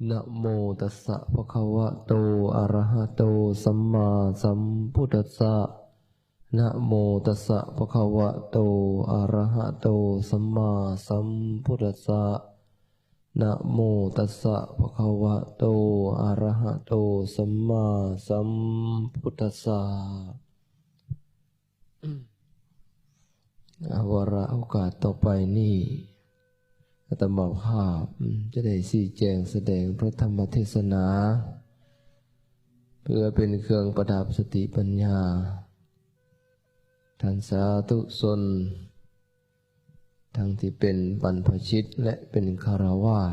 นะโมตัสสะภะคะวะโต อะระหะโต สัมมาสัมพุทธัสสะ นะโมตัสสะภะคะวะโต อะระหะโต สัมมาสัมพุทธัสสะ นะโมตัสสะภะคะวะโต อะระหะโต สัมมาสัมพุทธัสสะ อา วาระโอกาสต่อไปนี้ อาตมาภาพ อืม จะได้ชี้แจงแสดงพระธรรมเทศนา เพื่อเป็นเครื่องประดับสติปัญญา ท่านสาธุชน ทั้งที่เป็นบรรพชิตและเป็นฆราวาส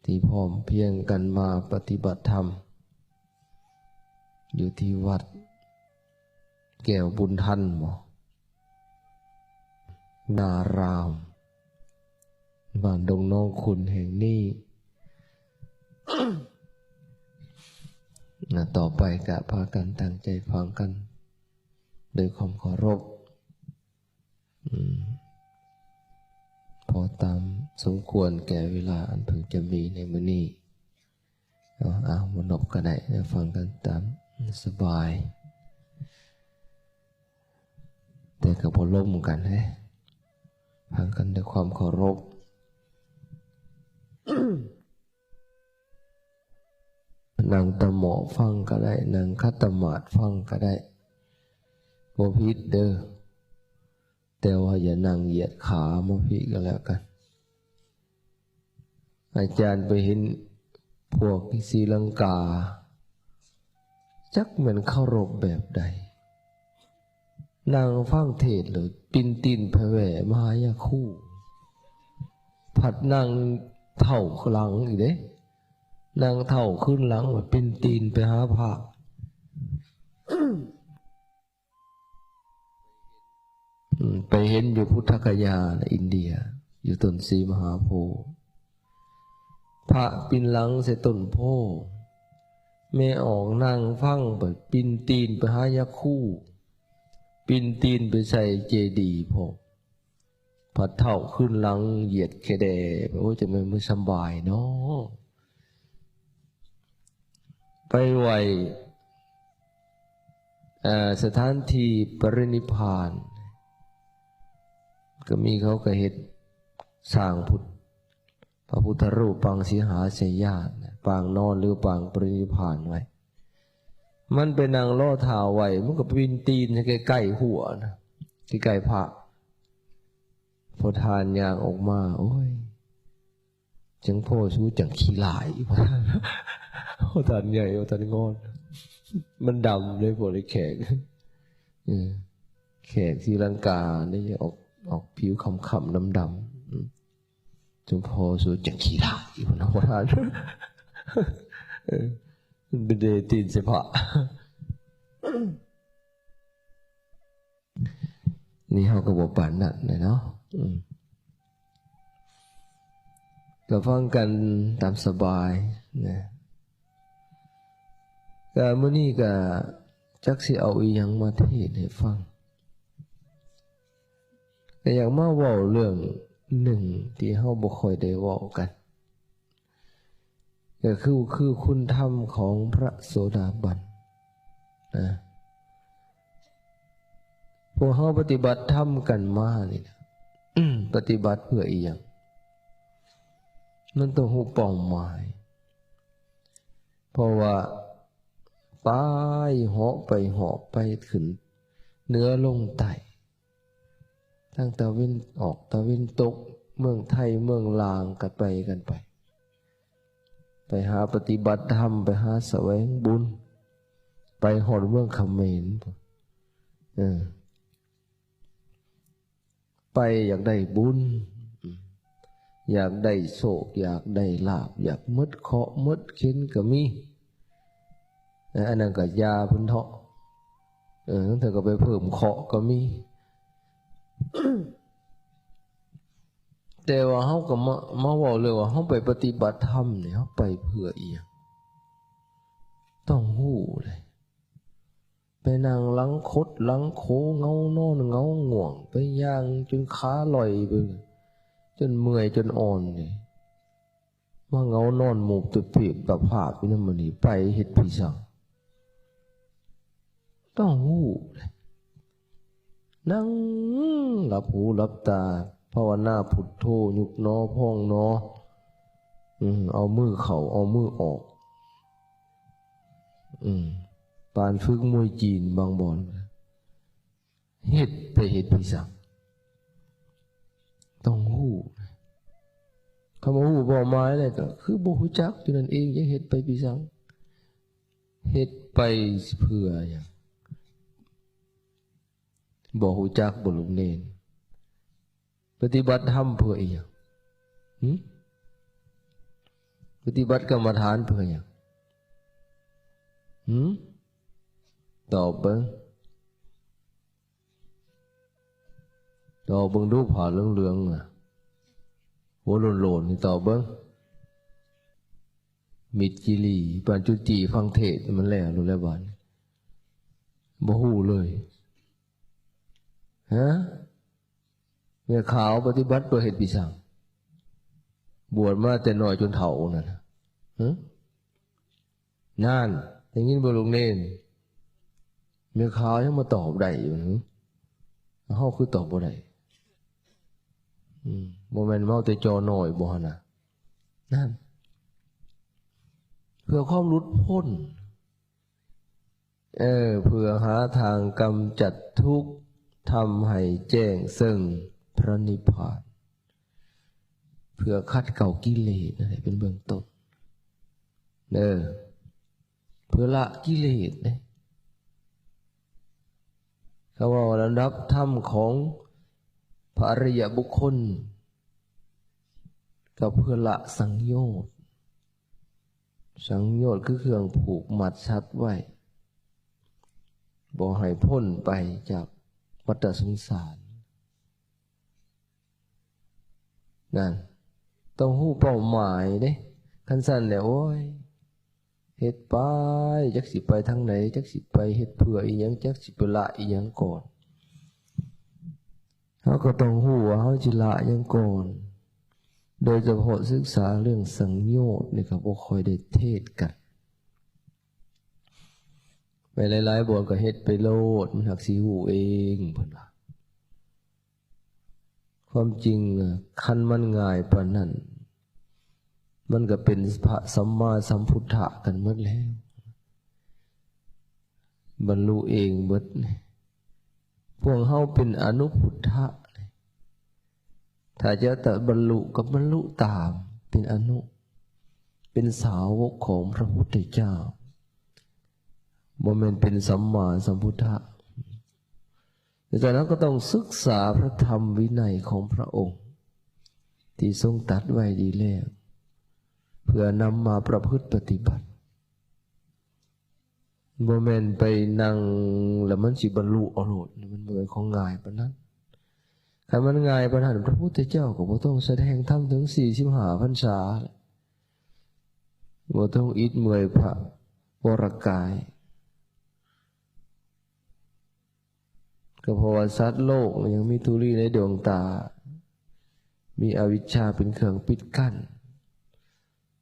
ที่พร้อมเพรียงกันมาปฏิบัติธรรม อยู่ที่วัดแก้วบุญทันบ่ นาราม บ้านดงน้องขุ่นแห่งนี้ นะ ต่อไปก็พากันตั้งใจฟังกัน ด้วยความเคารพ อืม พอตามสมควรแก่เวลาอันเพิ่งจะมีในมื้อนี้เนาะ เอา มานบก็ได้ ฟังกันตามสบาย แต่ก็บ่ล้มกันเด้ ฟังกันด้วยความเคารพ นั่งตะหมอบฟังก็ได้ นั่งขัดสมาธิฟังก็ได้ บ่ผิดเด้อ แต่ว่าอย่านั่งเหยียดขามาพี้ก็แล้วกัน อาจารย์ไปเห็นพวกศรีลังกา จักแม่นเคารพแบบใด นั่งฟังเทศน์แล้วปิ้นตีนไปแหว่มาหายักคู่ ผัดนั่งเท้าหลังอีกเด้ นั่งเท้าขึ้นหลัง ปิ้นตีนไปหาพระ อืม ไปเห็นอยู่พุทธคยานะ อินเดีย อยู่ต้นศรีมหาโพธิ์ พระปิ้นหลังใส่ต้นโพธิ์ แม่ออกนั่งฟัง บัดปิ้นตีนไปหายักคู่ ปิ้นตีนไปใส่เจดีย์พร้อม ผัดเท้าขึ้นหลังเหยียดแค่แด่ โอ้ย จั่งแม่นมื้อสำบายเนาะ ไปไหว้ เอ่อ สถานที่ปรินิพพาน ก็มี เขาก็เฮ็ดสร้างพุทธ พระพุทธรูปปางสีหาสายญาติ ปางนอนหรือปางปรินิพพานไว้ มันไปนั่งรอท่าไหว้ มันก็ปิ้นตีนใส่ใกล้ๆหัวนะ ใกล้ๆพระ พอท่านย่างออกมา โอ้ย จั่งพ่อสู้จั่งขี้หลาย ว่าท่านใหญ่ ว่าท่านงอน มันดำเลย พวกนี้แขก เออ แขกศรีลังกานี่ออก ออกผิวคล้ำๆ ดำๆ อืม จั่งพ่อสู้จั่งขี้หลาย ว่าท่าน เออ มันเป็นเดตีนเสพะ นี่เฮาก็บ่ปานนั้นแหละเนาะ อืม ก็ฟังกันตามสบายนะ ก็มื้อนี้ก็จักสิเอาอีหยังมาเทศน์ให้ฟัง ก็อยากมาเว้าเรื่องหนึ่งที่เฮาบ่ค่อยได้เว้ากัน ก็คือ คือคุณธรรมของพระโสดาบันนะ พวกเฮาปฏิบัติธรรมกันมานี่นะ ปฏิบัติเพื่ออีหยัง มันต้องรู้เป้าหมาย เพราะว่าไปเหาะไปเหาะไปขึ้นเหนือลงใต้ ทางตะเว็นออกตะเว็นตก เมืองไทยเมืองลางก็ไปกันไป ไปหาปฏิบัติธรรม ไปหาแสวงบุญ ไปฮอดเมืองเขมร เออ ไปอยากได้บุญ อยากได้โชค อยากได้ลาภ อยากหมดเคราะห์หมดเข็ญก็มี เออ อันนั้นก็อย่าเพิ่นเถาะ เออ ลางเทื่อก็ไปเพิ่มเคราะห์ก็มี แต่ว่าเฮาก็มา มาเว้าเลยว่าเฮาไปปฏิบัติธรรมนี่ เฮาไปเพื่ออีหยัง ต้องรู้เลย ไปนั่งหลังคดหลังโค เหงานอนเหงาง่วง ไปย่างจนขาลอยไป จนเมื่อยจนอ่อนนี่ ວ່າເງົານອນໝູບຕະເພບຕະພາບຢູ່ນຳມັນນີ້ ໄປເຮັດພິສັງ? ຕ້ອງຮູ້. ນັ່ງຫຼັບຫູຫຼັບຕາ ພາວະນາພຸດໂທ ຍຸບໜໍພອງໜໍ ອືມ ເອົາມືເຂົ້າ ເອົາມືອອກ ອືມ ປານຝຶກມວຍຈີນບາງບ່ອນ. ເຮັດໄປເຮັດພິສັງ? ຕ້ອງຮູ້. ຄຳວ່າຮູ້ເປົ້າໝາຍແລ້ວ ກໍຄືບໍ່ຮູ້ຈັກຢູ່ນັ້ນເອງ ຈະເຮັດໄປພິສັງ? ເຮັດໄປເພື່ອຫຍັງ? ບໍ່ຮູ້ຈັກບໍ່ ລູກເນນ? ປະຕິບັດທຳເພື່ອອີ່ຫຍັງ? ຫຶ? ປະຕິບັດກຳມະຖານເພື່ອຫຍັງ? ຫຶ? ຕອບເບິ່ງ. ຕອບເບິ່ງດູ ຜ້າເຫຼືອງໆນະ ຫົວໂລ້ນໆນີ້ ຕອບເບິ່ງ. ມິດຈີລີ ປານຈຸຈີຟັງເທດ ມັນແລ້ວໂລດແລ້ວບາດນີ້ ບໍ່ຮູ້ເລີຍ. ຮະ? ແມ່ຂາວປະຕິບັດເພື່ອເຮັດພິສັງ? ບວດມາແຕ່ນ້ອຍຈົນເຖົ້ານັ້ນນະ. ຮະ? ນັ້ນ ໄດ້ຍິນບໍ່ ລູກເນນ? ແມ່ຂາວຍັງມາຕອບໄດ້ຢູ່. ຫຶ? ເຮົາຄືຕອບບໍ່ໄດ້? ອືມ ບໍ່ແມ່ນເວົ້າແຕ່ຈໍນ້ອຍບໍ່ຫັ້ນນະ? ນັ້ນ ເພື່ອຄວາມຫຼຸດພົ້ນ. ເອີ ເພື່ອຫາທາງກຳຈັດທຸກ ທຳໃຫ້ແຈ້ງເຊິ່ງພະນິບພານ. ເພື່ອຂັດເກົາກິເລດນັ້ນແຫຼະ ເປັນເບື້ອງຕົ້ນເດີ ເພື່ອລະກິເລດເດ້. ເຂົາເວົ້າລຳດັບທຳຂອງພະອະລິຍະບຸກຄົນ ກໍເພື່ອລະສັງໂຍດ. ສັງໂຍດຄືເຄື່ອງຜູກມັດສັດໄວ້ ບໍ່ໃຫ້ພົ້ນໄປຈາກວັດຕະສົງສານ. ນັ້ນ ຕ້ອງຮູ້ເປົ້າໝາຍເດ້. ຄັນຊັ້ນແລ້ວ ໂອ້ຍ ເຮັດໄປ ຈັກຊິໄປທາງໃດ ຈັກຊິໄປເຮັດເພື່ອອີ່ຫຍັງ ຈັກຊິໄປລະອີ່ຫຍັງກ່ອນ. ເຮົາກໍຕ້ອງຮູ້ວ່າເຮົາຊິລະຫຍັງກ່ອນ. ໂດຍສະເພາະສຶກສາເລື່ອງສັງໂຍດນີ້ ກໍບໍ່ຄ່ອຍໄດ້ເທດກັນ. ໄປຫຼາຍໆບ່ອນກໍເຮັດໄປໂລດ ມັນຫາກຊິຮູ້ເອງ ເພິ່ນວ່າ. ຄວາມຈິງນະ ຄັນມັນງ່າຍປານນັ້ນ ມັນກໍເປັນພະສຳມາສຳພຸດທະກັນໝົດແລ້ວ. ບັນລຸເອງເບິດ. ພວກເຮົາເປັນອະນຸພຸດທະ. ຖ້າຈະຕະບັນລຸກໍບັນລຸຕາມ ເປັນອະນຸ ເປັນສາວົກຂອງພະພຸດທະເຈົ້າ ບໍ່ແມ່ນເປັນສຳມາສຳພຸດທະ. ດັ່ງນັ້ນເຮົາກໍຕ້ອງສຶກສາພະທຳວິໄນຂອງພະອົງທີ່ຊົງຕັດໄວ້ດີແລ້ວ ເພື່ອນຳມາປະພຶດປະຕິບັດ. ບໍ່ແມ່ນໄປນັ່ງແລ້ວມັນຊິບັນລຸເອົາໂລດ, ມັນບໍ່ແມ່ນຂອງງ່າຍປານນັ້ນ. ຄັນມັນງ່າຍປານນັ້ນ ພະພຸດທະເຈົ້າກໍບໍ່ຕ້ອງສະແດງທຳເຖິງສີ່ສິບຫ້າພັນສາ, ບໍ່ຕ້ອງອິດເມື່ອຍພະວໍລະກາຍ. ກໍເພາະວ່າສັດໂລກຍັງມີທຸລີໃນດວງຕາ, ມີອະວິດຊາເປັນເຄື່ອງປິດກັ້ນ,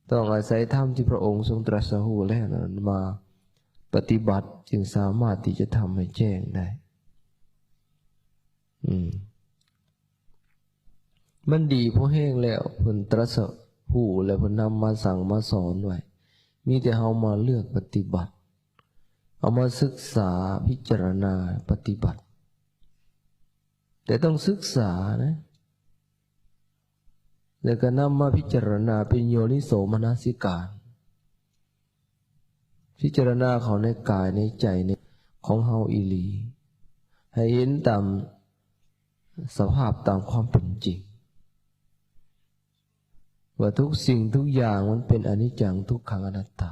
ຕ້ອງອາໄສທຳທີ່ພະອົງຊົງຕລັດສະຮູ້ແລ້ວນັ້ນມາປະຕິບັດ, ຈຶ່ງສາມາດທີ່ຈະທຳໃຫ້ແຈ້ງໄດ້. ອືມ ມັນດີພໍແຮງແລ້ວ, ເພິ່ນຕລັດສະຮູ້ ແລະ ເພິ່ນນຳມາສັ່ງມາສອນໄວ້, ມີແຕ່ເຮົາມາເລືອກປະຕິບັດ, ເອົາມາສຶກສາ, ພິຈາລະນາ, ປະຕິບັດ. ແຕ່ຕ້ອງສຶກສານະ, ແລ້ວກໍນຳມາພິຈາລະນາເປັນໂຍນິໂສມະນະສິການ, ພິຈາລະນາເຂົ້າໃນກາຍໃນໃຈຂອງເຮົາອີ່ຫຼີ, ໃຫ້ເຫັນຕາມສະພາບຕາມຄວາມເປັນຈິງ ວ່າທຸກສິ່ງທຸກຢ່າງມັນເປັນອະນິດຈັງ ທຸກຂັງ ອະນັດຕາ,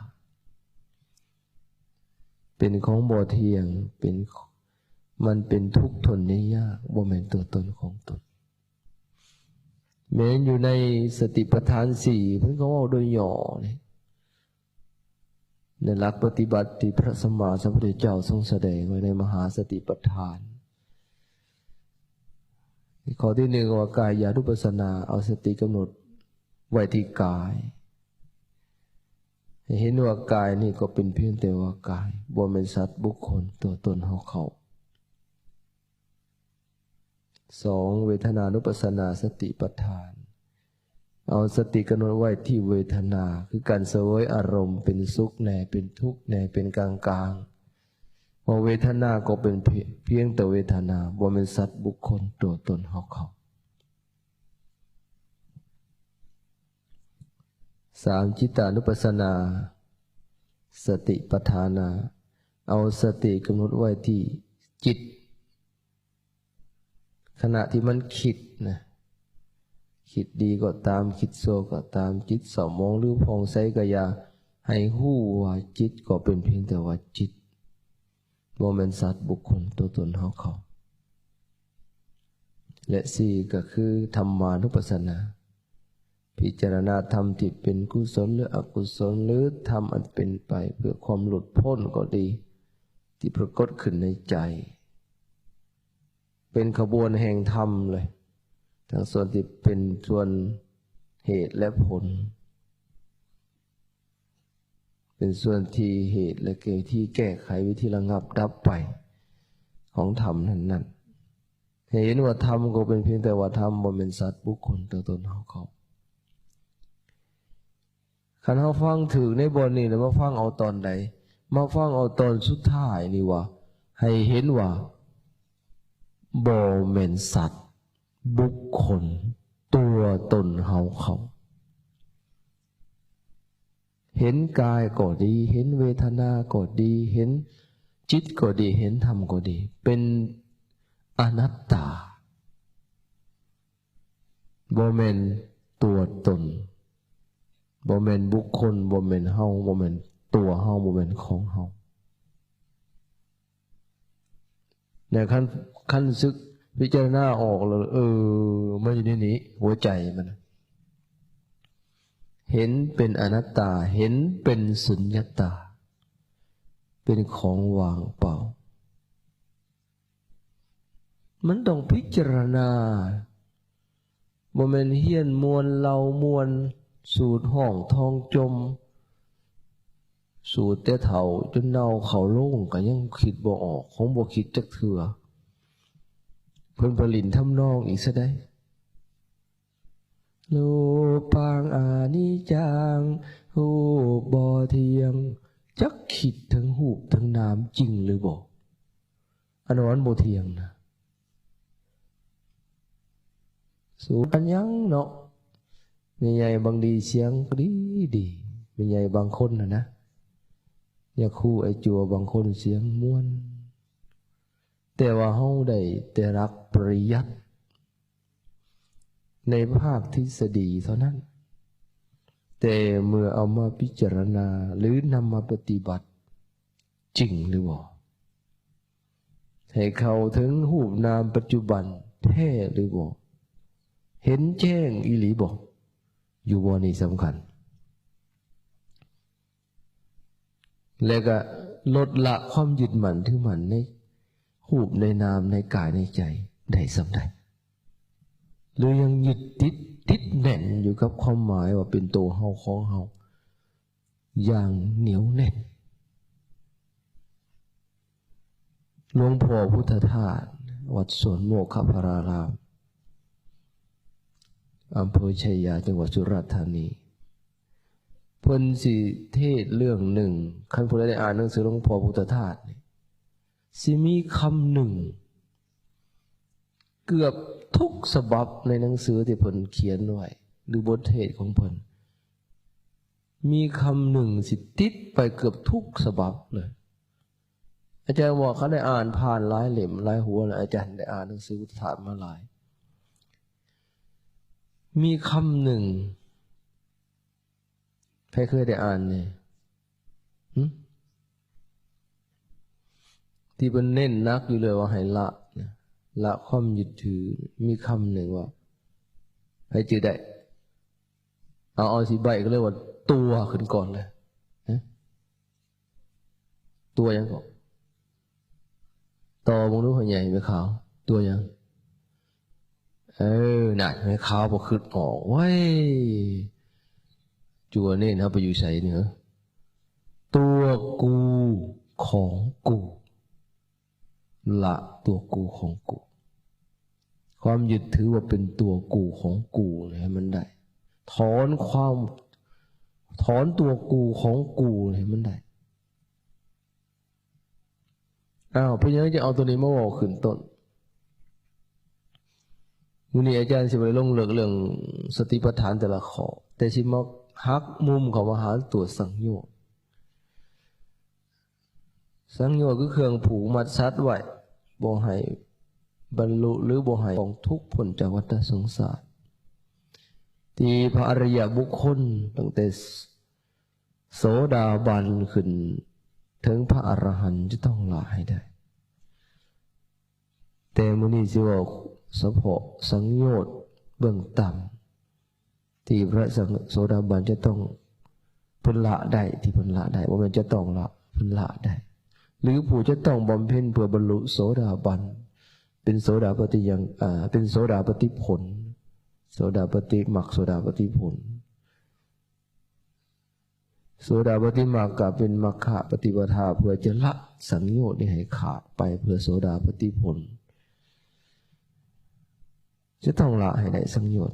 ເປັນຂອງບໍ່ທ່ຽງ, ເປັນ, ມັນເປັນທຸກທົນໄດ້ຍາກ, ບໍ່ແມ່ນຕົວຕົນຂອງຕົນ. ແມ່ນຢູ່ໃນສະຕິປະທານສີ່ ເພິ່ນກໍເວົ້າໂດຍຫຍໍ້ນີ້ ໃນຫຼັກປະຕິບັດທີ່ພະສຳມາສຳພຸດທະເຈົ້າຊົງສະແດງໄວ້ໃນມະຫາສະຕິປະທານ. ຂໍ້ທີໜຶ່ງວ່າ ກາຍານຸປັດສະນາ, ເອົາສະຕິກຳນົດໄວ້ທີ່ກາຍ. ໃຫ້ເຫັນວ່າກາຍນີ້ກໍເປັນພຽງແຕ່ວ່າກາຍ, ບໍ່ແມ່ນສັດບຸກຄົນຕົວຕົນເຮົາເຂົາ. ສອງ ເວທະນານຸປັດສະນາສະຕິປັດຖານ, ເອົາສະຕິກຳນົດໄວ້ທີ່ເວທະນາ, ຄືການສະເຫວີຍອາລົມເປັນສຸກແດ່ ເປັນທຸກແດ່ ເປັນກາງໆ, ວ່າເວທະນາກໍເປັນພຽງແຕ່ເວທະນາ, ບໍ່ແມ່ນສັດບຸກຄົນຕົວຕົນເຮົາເຂົາ. ສາມ ຈິດຕານຸປັດສະນາສະຕິປັດຖານາ, ເອົາສະຕິກຳນົດໄວ້ທີ່ຈິດ ຂະນະທີ່ມັນຄິດນະ, ຄິດດີກໍຕາມ, ຄິດຊົ່ວກໍຕາມ, ຈິດເສົ້າໝອງຫຼືຜ່ອງໃສກໍຢ່າ, ໃຫ້ຮູ້ວ່າຈິດກໍເປັນພຽງແຕ່ວ່າຈິດ, ບໍ່ແມ່ນສັດບຸກຄົນຕົວຕົນເຮົາເຂົາ. ແລະ ສີ່ ກໍຄືທຳມານຸປັດສະນາ, ພິຈາລະນາທຳທີ່ເປັນກຸສົນ ຫຼື ອະກຸສົນ ຫຼື ທຳອັນເປັນໄປເພື່ອຄວາມຫຼຸດພົ້ນກໍດີ ທີ່ປາກົດຂຶ້ນໃນໃຈ, ເປັນຂະບວນແຫ່ງທຳເລີຍ, ທັງສ່ວນທີ່ເປັນສ່ວນເຫດ ແລະ ຜົນ, ເປັນສ່ວນທີ່ເຫດ ແລະ ທີ່ແກ້ໄຂ, ວິທີລະງັບດັບໄປຂອງທຳນັ້ນໆ. ໃຫ້ເຫັນວ່າທຳກໍເປັນພຽງແຕ່ວ່າທຳ, ບໍ່ແມ່ນສັດບຸກຄົນຕົວຕົນເຮົາເຂົາ. ຄັນເຮົາຟັງຖືກໃນບ່ອນນີ້ ແລ້ວມາຟັງເອົາຕອນໃດ? ມາຟັງເອົາຕອນສຸດທ້າຍນີ້ວ່າ ໃຫ້ເຫັນວ່າບໍ່ແມ່ນສັດບຸກຄົນຕົວຕົນເຮົາເຂົາ. ເຫັນກາຍກໍດີ, ເຫັນເວທະນາກໍດີ, ເຫັນຈິດກໍດີ, ເຫັນທຳກໍດີ, ເປັນອະນັດຕາ, ບໍ່ແມ່ນຕົວຕົນ, ບໍ່ແມ່ນບຸກຄົນ, ບໍ່ແມ່ນເຮົາ, ບໍ່ແມ່ນຕົວເຮົາ, ບໍ່ແມ່ນຂອງເຮົາ. ແລະ ຄັນ ຄັນສຶກພິຈາລະນາອອກແລ້ວ ເອີ ມັນຢູ່ໃນນີ້ ຫົວໃຈມັນ ເຫັນເປັນອະນັດຕາ, ເຫັນເປັນສຸນຍະຕາ, ເປັນຂອງວ່າງເປົ່າ. ມັນຕ້ອງພິຈາລະນາ. ບໍ່ແມ່ນຮຽນມ່ວນເລົ່າມ່ວນ ສູດຮ້ອງທ້ອງຈົມ ສູດແຕ່ເຖົ້າຈົນເນົ່າເຂົ້າໂລງກໍຍັງຄິດບໍ່ອອກ, ຄົງບໍ່ຄິດຈັກເທື່ອ. ເພິ່ນໄປຫຼິ້ນທຳນອງອີກຊະໃດ. ຮູປັງອະນິດຈັງ, ຮູບບໍ່ທ່ຽງ. ຈັກຄິດເຖິງຮູບເຖິງນາມຈິງຫຼືບໍ່? ອັນວ່າມັນບໍ່ທ່ຽງນະ. ສູນອັນຫຍັງເນາະ? ແມ່ໃຫຍ່ບາງດີສຽງກໍດີດີ, ແມ່ໃຫຍ່ບາງຄົນຫັ້ນນະ, ຍາຄູໄອຈົວບາງຄົນສຽງມ່ວນ, ແຕ່ວ່າເຮົາໄດ້ແຕ່ຫຼັກປະລິຍັດ ໃນພາກທິດສະດີເທົ່ານັ້ນ, ແຕ່ເມື່ອເອົາມາພິຈາລະນາ ຫຼື ນຳມາປະຕິບັດຈິງຫຼືບໍ່? ໃຫ້ເຂົ້າເຖິງຮູບນາມປັດຈຸບັນແທ້ຫຼືບໍ່? ເຫັນແຈ້ງອີ່ຫຼີບໍ່? ຢູ່ບ່ອນນີ້ສຳຄັນ. ແລະກະລົດລະຄວາມຍຶດໝັ້ນຖືໝັ້ນໃນຮູບໃນນາມໃນກາຍໃນໃຈໄດ້ສ່ຳໃດ? ຫຼືຍັງຍຶດຕິດ ຕິດແໜ້ນຢູ່ກັບຄວາມໝາຍວ່າເປັນໂຕເຮົາຂອງເຮົາຢ່າງໜຽວແໜ້ນ? ຫຼວງພໍ່ພຸດທະທາດ ວັດສວນໂມຄະພາລາລາມ ອຳເພີໄຊຍາ ຈັງຫວັດສຸຣາດທານີ ເພິ່ນຊິເທດເລື່ອງໜຶ່ງ, ຄັນຜູ້ໃດໄດ້ອ່ານໜັງສືຫຼວງພໍ່ພຸດທະທາດນີ້ ຊິມີຄຳໜຶ່ງ ເກືອບທຸກສະບັບໃນໜັງສືທີ່ເພິ່ນຂຽນໄວ້ ຫຼື ບົດເທດຂອງເພິ່ນ ມີຄຳໜຶ່ງຊິຕິດໄປເກືອບທຸກສະບັບເລີຍ. ອາຈານວ່າຄັນໄດ້ອ່ານຜ່ານຫຼາຍເຫຼັ້ມຫຼາຍຫົວແລ້ວ, ອາຈານໄດ້ອ່ານໜັງສືພຸດທະທາດມາຫຼາຍ. ມີຄຳໜຶ່ງ ໃຜເຄີຍໄດ້ອ່ານແດ່? ຫຶ? ທີ່ເພິ່ນເນັ້ນໜັກຢູ່ເລີຍວ່າໃຫ້ລະນະ, ລະຄວາມຍຶດຖື. ມີຄຳໜຶ່ງວ່າ ໃຜຈື່ໄດ້? ເອົາ ເອົາຊິໃບ້ກໍເລີຍວ່າຕົວຂຶ້ນກ່ອນເລີຍ. ຫຶ? ຕົວຫຍັງເກາະ? ຕໍ່ເບິ່ງດູພໍ່ໃຫຍ່ແມ່ຂາວ, ຕົວຫຍັງ? ເອີ ນັ້ນ ແມ່ຂາວບໍ່ຄິດອອກເວີ້ຍ. ຈົວເນນເຮົາໄປຢູ່ໃສນີ້ເອີ? ຕົວກູຂອງກູ ລະຕົວກູຂອງກູ ຄວາມຍຶດຖືວ່າເປັນຕົວກູຂອງກູໃຫ້ມັນໄດ້ ຖອນຄວາມ ຖອນຕົວກູຂອງກູໃຫ້ມັນໄດ້. ອ້າວ ເປັນຫຍັງຈຶ່ງເອົາຕົວນີ້ມາເວົ້າຂຶ້ນຕົ້ນ? ມື້ນີ້ອາຈານຊິບໍ່ໄດ້ລົງເລິກເລື່ອງສະຕິປັດຖານແຕ່ລະຂໍ້ ແຕ່ຊິມາຫັກມຸມເຂົ້າມາຫາຕົວສັງໂຍດ. ສັງໂຍດຄືເຄື່ອງຜູກມັດສັດໄວ້ ບໍ່ໃຫ້ບັນລຸ ຫຼື ບໍ່ໃຫ້ອອກທຸກພົ້ນຈາກວັດຕະສົງສານ ທີ່ພະອະລິຍະບຸກຄົນຕັ້ງແຕ່ໂສດາບັນຂຶ້ນເຖິງພະອະລະຫັນຈະຕ້ອງລະໃຫ້ໄດ້. ແຕ່ມື້ນີ້ຊິເວົ້າສະເພາະສັງໂຍດເບື້ອງຕ່ຳ ທີ່ພະສັງ ໂສດາບັນຈະຕ້ອງ ເພິ່ນລະໄດ້ ທີ່ເພິ່ນລະໄດ້ ບໍ່ແມ່ນຈະຕ້ອງລະ ເພິ່ນລະໄດ້ ຫຼື ຜູ້ຈະຕ້ອງບຳເພັນເພື່ອບັນລຸໂສດາບັນ ເປັນໂສດາປະຕິຍັງ ເປັນໂສດາປະຕິຜົນ ໂສດາປະຕິມັກ ໂສດາປະຕິຜົນ. ໂສດາປະຕິມັກກະເປັນມັກຄະປະຕິປະທາ ເພື່ອຈະລະສັງໂຍດນີ້ໃຫ້ຂາດໄປ ເພື່ອໂສດາປະຕິຜົນ ຈະຕ້ອງລະໃຫ້ໄດ້ສັງໂຍດ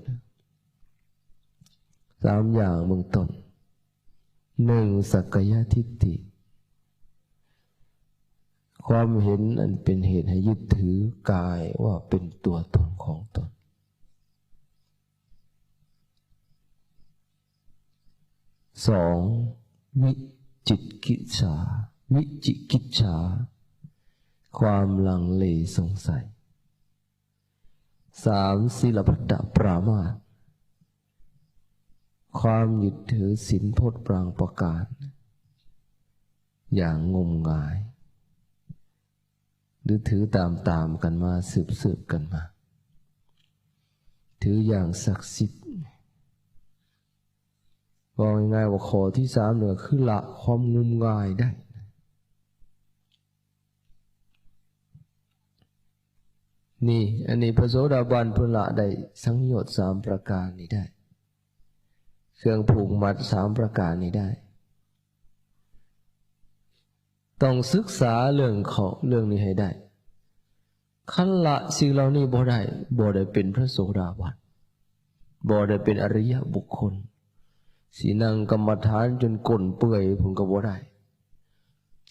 ສາມຢ່າງເບື້ອງຕົ້ນ. ໜຶ່ງ ສັກກາຍະທິດຖິ ຄວາມເຫັນອັນເປັນເຫດໃຫ້ຍຶດຖືກາຍວ່າເປັນຕົວຕົນຂອງຕົນ. ສອງ ວິຈິດກິດສາ ວິຈິກິດສາ ຄວາມລັງເລສົງໄສ. ສາມ ສິລະພັດຕະປາມາດ ຄວາມຍຶດຖືສິນພົດບາງປະການຢ່າງງົມງາຍ ຫຼື ຖືຕາມໆກັນມາ ສືບໆກັນມາ ຖືຢ່າງສັກສິດ. ເວົ້າງ່າຍໆວ່າຂໍ້ທີສາມນີ້ກໍຄືລະຄວາມງົມງາຍໄດ້. ນີ້ ອັນນີ້ພະໂສດາບັນເພິ່ນລະໄດ້ສັງໂຍດສາມປະການນີ້ໄດ້ ເຄື່ອງຜູກມັດສາມປະການນີ້ໄດ້. ຕ້ອງສຶກສາເລື່ອງຂອງ ເລື່ອງນີ້ໃຫ້ໄດ້. ຄັນລະສິ່ງເຫຼົ່ານີ້ບໍ່ໄດ້ ບໍ່ໄດ້ເປັນພະໂສດາບັນ ບໍ່ໄດ້ເປັນອະລິຍະບຸກຄົນ. ຊິນັ່ງກຳມະຖານຈົນກົ້ນເປື່ອຍພຸ້ນກໍບໍ່ໄດ້.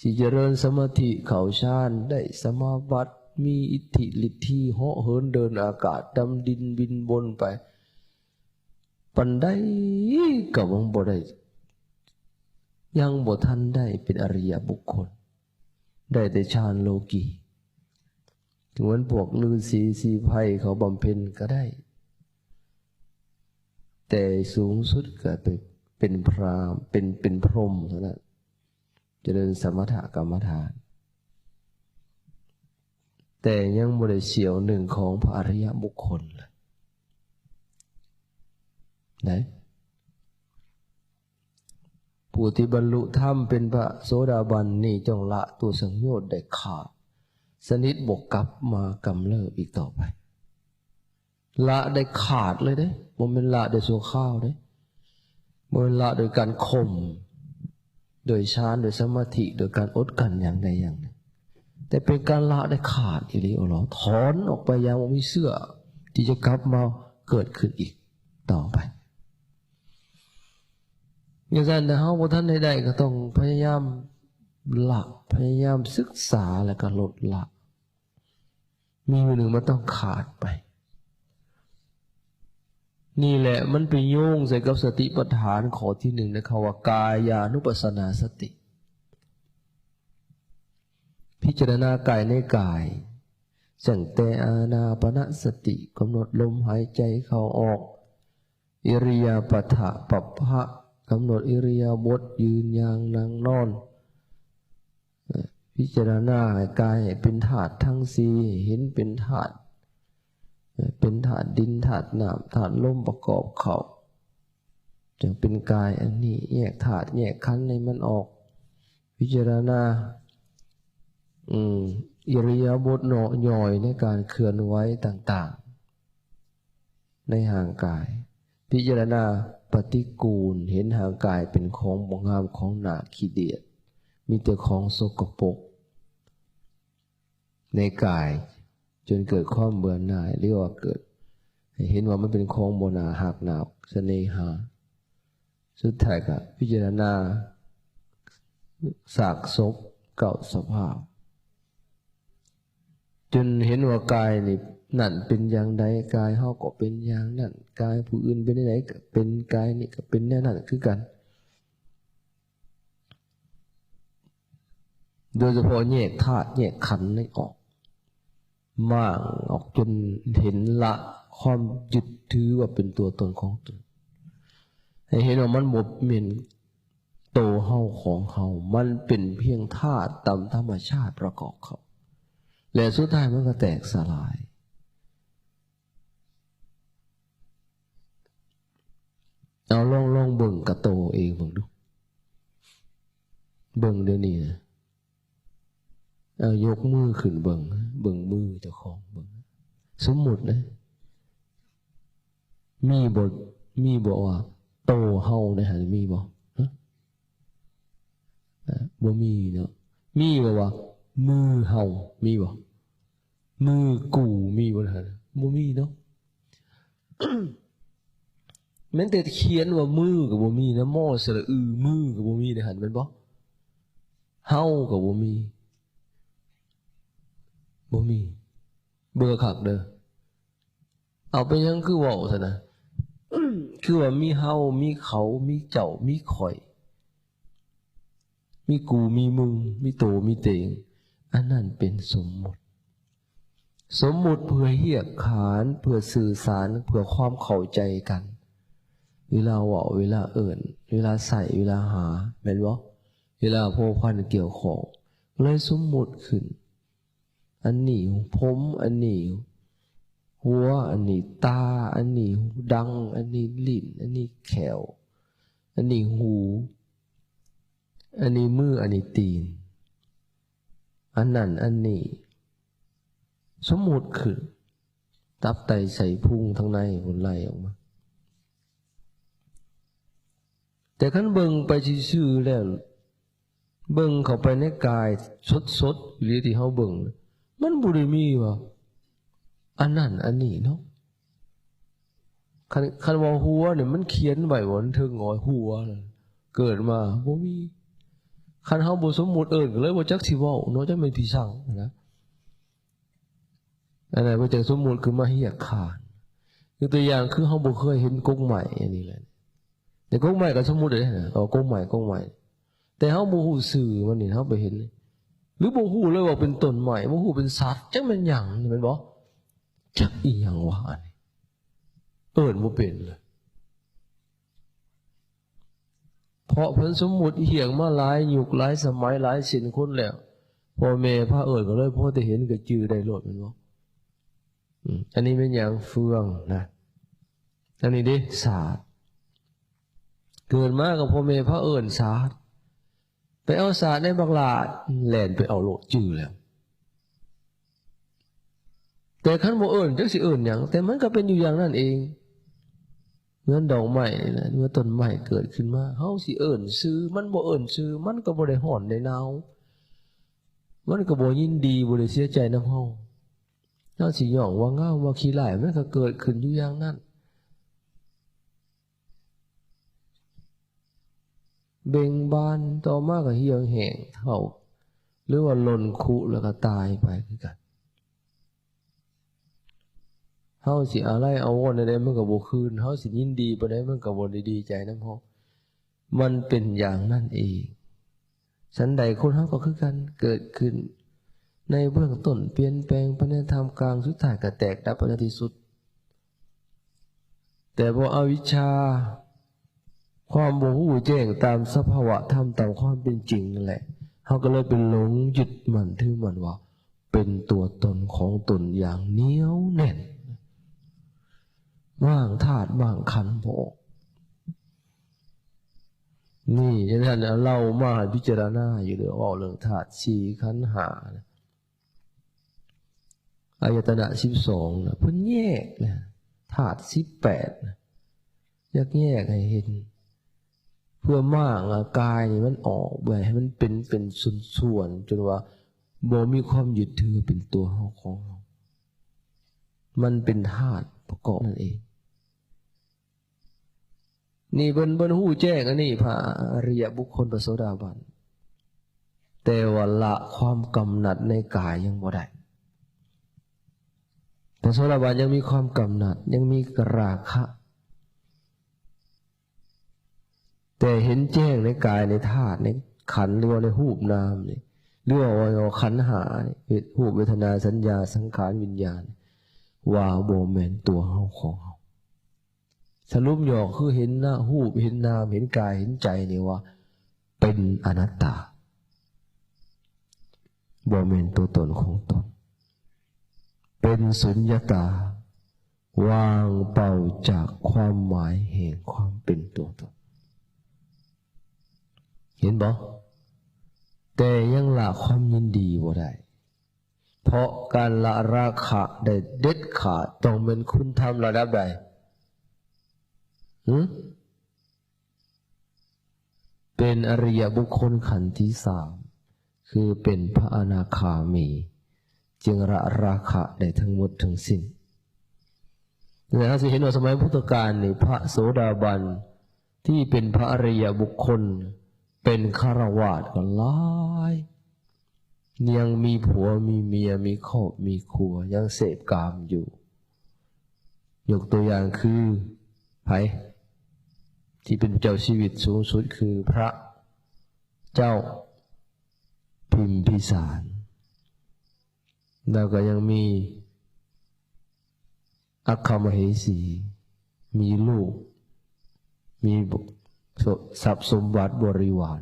ຊິຈະເລີນສະມາທິເຂົ້າຊານ ໄດ້ສະມາບັດ ມີອິດທິລິດຖີ ເຫາະເຫີນເດີນອາກາດ ດຳດິນບິນບົນໄປປານໃດ ກໍຍັງບໍ່ໄດ້ ຍັງບໍ່ທັນໄດ້ເປັນອະລິຍະບຸກຄົນ ໄດ້ແຕ່ຊານໂລກີ. ເໝືອນພວກລືສີສີໄພເຂົາບຳເພັນກໍໄດ້ ແຕ່ສູງສຸດກໍໄປເປັນພຣາມ ເປັນ ເປັນພົມເທົ່ານັ້ນ ຈະເລີນສະມະຖະກຳມະຖານ ແຕ່ຍັງບໍ່ໄດ້ສ່ຽວໜຶ່ງຂອງພະອະລິຍະບຸກຄົນນະ ໄດ້. ຜູ້ທີ່ບັນລຸທຳເປັນພະໂສດາບັນນີ້ ຈົ່ງລະຕົວສັງໂຍດໄດ້ຂາດສະໜິດ ບໍ່ກັບມາກຳເລີບອີກຕໍ່ໄປ. ລະໄດ້ຂາດເລີຍເດ້ ບໍ່ແມ່ນລະໄດ້ຊົ່ວຄາວເດ້ ບໍ່ແມ່ນລະໂດຍການຂົ່ມ ໂດຍຊານ ໂດຍສະມາທິ ໂດຍການອົດກັ້ນຢ່າງໃດຢ່າງໜຶ່ງ ແຕ່ເປັນການລະໄດ້ຂາດອີ່ຫຼີອີ່ຫຼໍ ຖອນອອກໄປຢ່າງບໍ່ມີເຊື້ອ ທີ່ຈະກັບມາເກີດຂຶ້ນອີກຕໍ່ໄປ. ຈັ່ງຊັ້ນ ຖ້າເຮົາບໍ່ທັນໄດ້ໄດ້ ກໍຕ້ອງພະຍາຍາມລະ ພະຍາຍາມສຶກສາ ແລ້ວກໍລົດລະ. ມີມື້ໜຶ່ງມັນຕ້ອງຂາດໄປ. ນີ້ແຫຼະ ມັນໄປໂຍງໃສ່ກັບສະຕິປັດຖານຂໍ້ທີໜຶ່ງ ໃນຄຳວ່າກາຍານຸປັດສະນາສະຕິ ພິຈາລະນາກາຍໃນກາຍ ຕັ້ງແຕ່ອານາປານະສະຕິ ກຳນົດລົມຫາຍໃຈເຂົ້າອອກ ອິລິຍາປັດຖະປັບພະ ກຳນົດອິລິຍາບົດ ຢືນ ຍ່າງ ນັ່ງ ນອນ ພິຈາລະນາໃຫ້ກາຍໃຫ້ເປັນທາດທັງສີ່ ເຫັນເປັນທາດ ເປັນທາດດິນ ທາດນ້ຳ ທາດລົມ ປະກອບເຂົ້າ ຈັ່ງເປັນກາຍອັນນີ້ ແຍກທາດແຍກຂັນໃຫ້ມັນອອກ ພິຈາລະນາ ອືມ ອິລິຍາບົດເນາະ ຍ່ອຍໃນການເຄື່ອນໄຫວຕ່າງໆ ໃນຮ່າງກາຍ ພິຈາລະນາປະຕິກູນ ເຫັນຮ່າງກາຍເປັນຂອງບໍ່ງາມ ຂອງໜ້າຂີ້ດຽດ ມີແຕ່ຂອງສົກກະປົກໃນກາຍ ຈົນເກີດຄວາມເບື່ອໜ່າຍ ຫຼືວ່າເກີດໃຫ້ເຫັນວ່າມັນເປັນຂອງບໍ່ໜ້າຮັກໜ້າສະເໜ່ຫາ. ສຸດທ້າຍກໍພິຈາລະນາຊາກສົບເກົ້າສະພາບ ຈົນເຫັນວ່າກາຍນີ້ນັ້ນເປັນຢ່າງໃດ ກາຍເຮົາກໍເປັນຢ່າງນັ້ນ ກາຍຜູ້ອື່ນເປັນແນວໃດກໍເປັນ ກາຍນີ້ກໍເປັນແນວນັ້ນຄືກັນ. ໂດຍສະເພາະແຍກທາດແຍກຂັນນີ້ອອກ ມ້າງອອກ ຈົນເຫັນ ລະຄວາມຍຶດຖືວ່າເປັນຕົວຕົນຂອງຕົນ ໃຫ້ເຫັນວ່າມັນບໍ່ແມ່ນໂຕເຮົາຂອງເຮົາ ມັນເປັນພຽງທາດຕາມທຳມະຊາດປະກອບເຂົາ ແລະ ສຸດທ້າຍມັນກໍແຕກສະຫຼາຍ. ເອົາ ລອງ ລອງເບິ່ງກະໂຕເອງເບິ່ງດູ ເບິ່ງດຽວນີ້ນະ ເອົາ ຍົກມືຂຶ້ນເບິ່ງ ເບິ່ງມືເຈົ້າຂອງເບິ່ງ ສົມມຸດນະ ມີບໍ່ ມີບໍ່ວ່າໂຕເຮົາໃນຫັ້ນ ມີບໍ່? ຮະ ອ່າ ບໍ່ມີເນາະ. ມີບໍ່ວ່າມືເຮົາ ມີບໍ່? ມືກູ ມີບໍ່ໃນຫັ້ນ? ບໍ່ມີເນາະ. ແມ່ນແຕ່ຂຽນວ່າມືກໍບໍ່ມີນະ, ມໍ ສະຫຼະ ອື ມືກໍບໍ່ມີໃນຫັ້ນ ແມ່ນບໍ່? ເຮົາກໍບໍ່ມີ ບໍ່ມີ. ເບິ່ງຄັກເດີ. ເອົາ ເປັນຫຍັງຄືເວົ້າຊັ້ນນະ? ຄືວ່າມີເຮົາ ມີເຂົາ ມີເຈົ້າ ມີຂ້ອຍ ມີກູ ມີມຶງ ມີໂຕ ມີເຕງ. ອັນນັ້ນເປັນສົມມຸດ. ສົມມຸດເພື່ອຮຽກຂານ ເພື່ອສື່ສານ ເພື່ອຄວາມເຂົ້າໃຈກັນ. ເວລາເວົ້າ ເວລາເອີ້ນ ເວລາໃຊ້ ເວລາຫາ ແມ່ນບໍ່? ເວລາພົວພັນກ່ຽວຂ້ອງ ເລີຍສົມມຸດຂຶ້ນ. ອັນນີ້ຜົມ ອັນນີ້ຫົວ ອັນນີ້ຕາ ອັນນີ້ດັງ ອັນນີ້ລີ້ນ ອັນນີ້ແຂ້ວ ອັນນີ້ຫູ ອັນນີ້ມື ອັນນີ້ຕີນ ອັນນັ້ນ ອັນນີ້ ສົມມຸດຂຶ້ນ ຕັບໄຕໄສ້ພຸງທາງໃນພຸ້ນໄລ່ອອກມາ. ແຕ່ຄັນເບິ່ງໄປຊື່ໆແລ້ວ ເບິ່ງເຂົ້າໄປໃນກາຍສົດໆ ອີ່ຫຼີທີ່ເຮົາເບິ່ງ ມັນບໍ່ໄດ້ມີວ່າອັນນັ້ນອັນນີ້ເນາະ. ຄັນ ຄັນວ່າຫົວນີ້ ມັນຂຽນໄວ້ວ່າເທິງງອຍຫົວ ເກີດມາບໍ່ມີ. ຄັນເຮົາບໍ່ສົມມຸດເອີ້ນ ກໍເລີຍບໍ່ຈັກຊິເວົ້າເນາະ ຈັກແມ່ນຜີສັງນະ. ອັນນັ້ນເພິ່ນຈັ່ງສົມມຸດຂຶ້ນມາຮຽກຂານ. ຍົກຕົວຢ່າງຄືເຮົາບໍ່ເຄີຍເຫັນກົກໄມ້ອັນນີ້ແຫຼະ. ແຕ່ກົກໄມ້ກໍສົມມຸດເດ້ນະ, ເອົາກົກໄມ້ ກົກໄມ້. ແຕ່ເຮົາບໍ່ຮູ້ຊື່ມັນນີ້ ເຮົາໄປເຫັນ ຫຼືບໍ່ຮູ້ເລີຍວ່າເປັນຕົ້ນໄມ້ ບໍ່ຮູ້ເປັນສັດ ຈັກແມ່ນຫຍັງ ແມ່ນບໍ່? ຈັກອີ່ຫຍັງວະອັນນີ້ ເອີ້ນບໍ່ເປັນເລີຍ. ເພາະເພິ່ນສົມມຸດຮຽກມາຫຼາຍຍຸກຫຼາຍສະໄໝຫຼາຍເຊັ່ນຄົນແລ້ວ ພໍ່ແມ່ພາເອີ້ນກໍເລີຍພໍແຕ່ເຫັນກໍຈື່ໄດ້ໂລດແມ່ນບໍ່? ອືມ ອັນນີ້ແມ່ນຫຍັງ? ເຟືອງນະ. ອັນນີ້ເດ້ ສາດ. ເກີດມາກໍພໍ່ແມ່ພາເອີ້ນສາດ. ໄປເອົາສາດໃນບັກຫຼ້າ ແລ່ນໄປເອົາໂລດ ຈື່ແລ້ວ. ແຕ່ຄັນບໍ່ເອີ້ນ ຈັກຊິເອີ້ນຫຍັງ? ແຕ່ມັນກໍເປັນຢູ່ຢ່າງນັ້ນເອງ. ເໝືອນດອກໄມ້ນີ້ແຫຼະ ເມື່ອຕົ້ນໄມ້ເກີດຂຶ້ນມາ ເຮົາຊິເອີ້ນຊື່ ມັນບໍ່ເອີ້ນຊື່ ມັນກໍບໍ່ໄດ້ຮ້ອນໄດ້ໜາວ ມັນກໍບໍ່ຍິນດີ ບໍ່ໄດ້ເສຍໃຈນຳເຮົາ. ເຮົາຊິຍ້ອງວ່າງາມ ວ່າຂີ້ຮ້າຍ ມັນກໍເກີດຂຶ້ນຢູ່ຢ່າງນັ້ນ. ເບັ່ງບານ ຕໍ່ມາກໍຫ່ຽວແຫ້ງເຖົ້າ ຫຼືວ່າຫຼົ່ນຄຸ ແລ້ວກໍຕາຍໄປຄືກັນ. ເຮົາຊິອາໄລອາວອນແນວໃດມັນກໍບໍ່ຄືນ, ເຮົາຊິຍິນດີປານໃດມັນກໍບໍ່ໄດ້ດີໃຈນຳເຮົາ. ມັນເປັນຢ່າງນັ້ນເອງ. ສັນໃດຄົນເຮົາກໍຄືກັນ, ເກີດຂຶ້ນໃນເບື້ອງຕົ້ນ, ປ່ຽນແປງໄປໃນທ່າມກາງ, ສຸດທ້າຍກໍແຕກດັບໄປໃນທີ່ສຸດ. ແຕ່ເພາະອະວິດຊາ, ຄວາມບໍ່ຮູ້ແຈ້ງຕາມສະພາວະທຳ, ຕາມຄວາມເປັນຈິງນັ້ນແຫຼະ, ເຮົາກໍເລີຍໄປຫຼົງຍຶດໝັ້ນຖືໝັ້ນວ່າ ເປັນຕົວຕົນຂອງຕົນຢ່າງໜຽວແໜ້ນ, ມ້າງທາດມ້າງຂັນບໍ່ອອກ. ນີ້ ຈັ່ງຊັ້ນ ເລົ່າມາໃຫ້ພິຈາລະນາຢູ່ເດີ, ເວົ້າເລື່ອງທາດສີ່ ຂັນຫ້ານະ, ອາຍະຕະນະສິບສອງນະ, ເພິ່ນແຍກນະ, ທາດສິບແປດນະ, ຢາກແຍກໃຫ້ເຫັນ. ເພື່ອມ້າງອາກາຍນີ້ມັນອອກ ບໍ່ໃຫ້ມັນເປັນ ເປັນສ່ວນໆ ຈົນວ່າບໍ່ມີຄວາມຍຶດຖືເປັນຕົວເຮົາຂອງເຮົາ. ມັນເປັນທາດປະກອບນັ້ນເອງ. ນີ້ເພິ່ນ ເພິ່ນຮູ້ແຈ້ງອັນນີ້ ພະອະລິຍະບຸກຄົນ ພະໂສດາບັນ ແຕ່ວ່າລະຄວາມກຳໜັດໃນກາຍຍັງບໍ່ໄດ້. ພະໂສດາບັນຍັງມີຄວາມກຳໜັດ ຍັງມີລາຄະ ແຕ່ເຫັນແຈ້ງໃນກາຍ ໃນທາດ ໃນຂັນ ຫຼືວ່າໃນຮູບນາມນີ້ ຫຼືວ່າ ວ່າ ວ່າຂັນຫ້ານີ້ ເວ- ຮູບ ເວທະນາ ສັນຍາ ສັງຂານ ວິນຍານ ວ່າບໍ່ແມ່ນຕົວເຮົາຂອງເຮົາ. ສະຫຼຸບຫຍໍ້ຄືເຫັນນະ ຮູບ ເຫັນນາມ ເຫັນກາຍ ເຫັນໃຈນີ້ວ່າເປັນອະນັດຕາ ບໍ່ແມ່ນຕົວຕົນຂອງຕົນ ເປັນສຸນຍະຕາ ວ່າງເປົ່າຈາກຄວາມໝາຍແຫ່ງຄວາມເປັນຕົວຕົນ. ເຫັນບໍ່? ແຕ່ຍັງລະຄວາມຍິນດີບໍ່ໄດ້ ເພາະການລະລາຄະໄດ້ເດັດຂາດ ຕ້ອງແມ່ນຄຸນທຳລະດັບໃດ? ຫື? ເປັນອະລິຍະບຸກຄົນຂັ້ນທີສາມ ຄືເປັນພະອະນາຄາມີ ຈຶ່ງລະລາຄະໄດ້ທັງໝົດທັງສິ້ນ. ແລະ ເຮົາຊິເຫັນວ່າສະໄໝພຸດທະການນີ້ ພະໂສດາບັນທີ່ເປັນພະອະລິຍະບຸກຄົນ ເປັນຄາລະວາດກໍຫຼາຍ ຍັງມີຜົວມີເມຍ ມີຄອບມີຄົວ ຍັງເສບກາມຢູ່. ຍົກຕົວຢ່າງຄືໃຜ? ທີ່ເປັນເຈົ້າຊີວິດສູງສຸດຄືພະເຈົ້າພິມພິສານ ແລ້ວກໍຍັງມີອັກຄະມະເຫສີ ມີລູກ ມີຊັບສົມບັດບໍລິວານ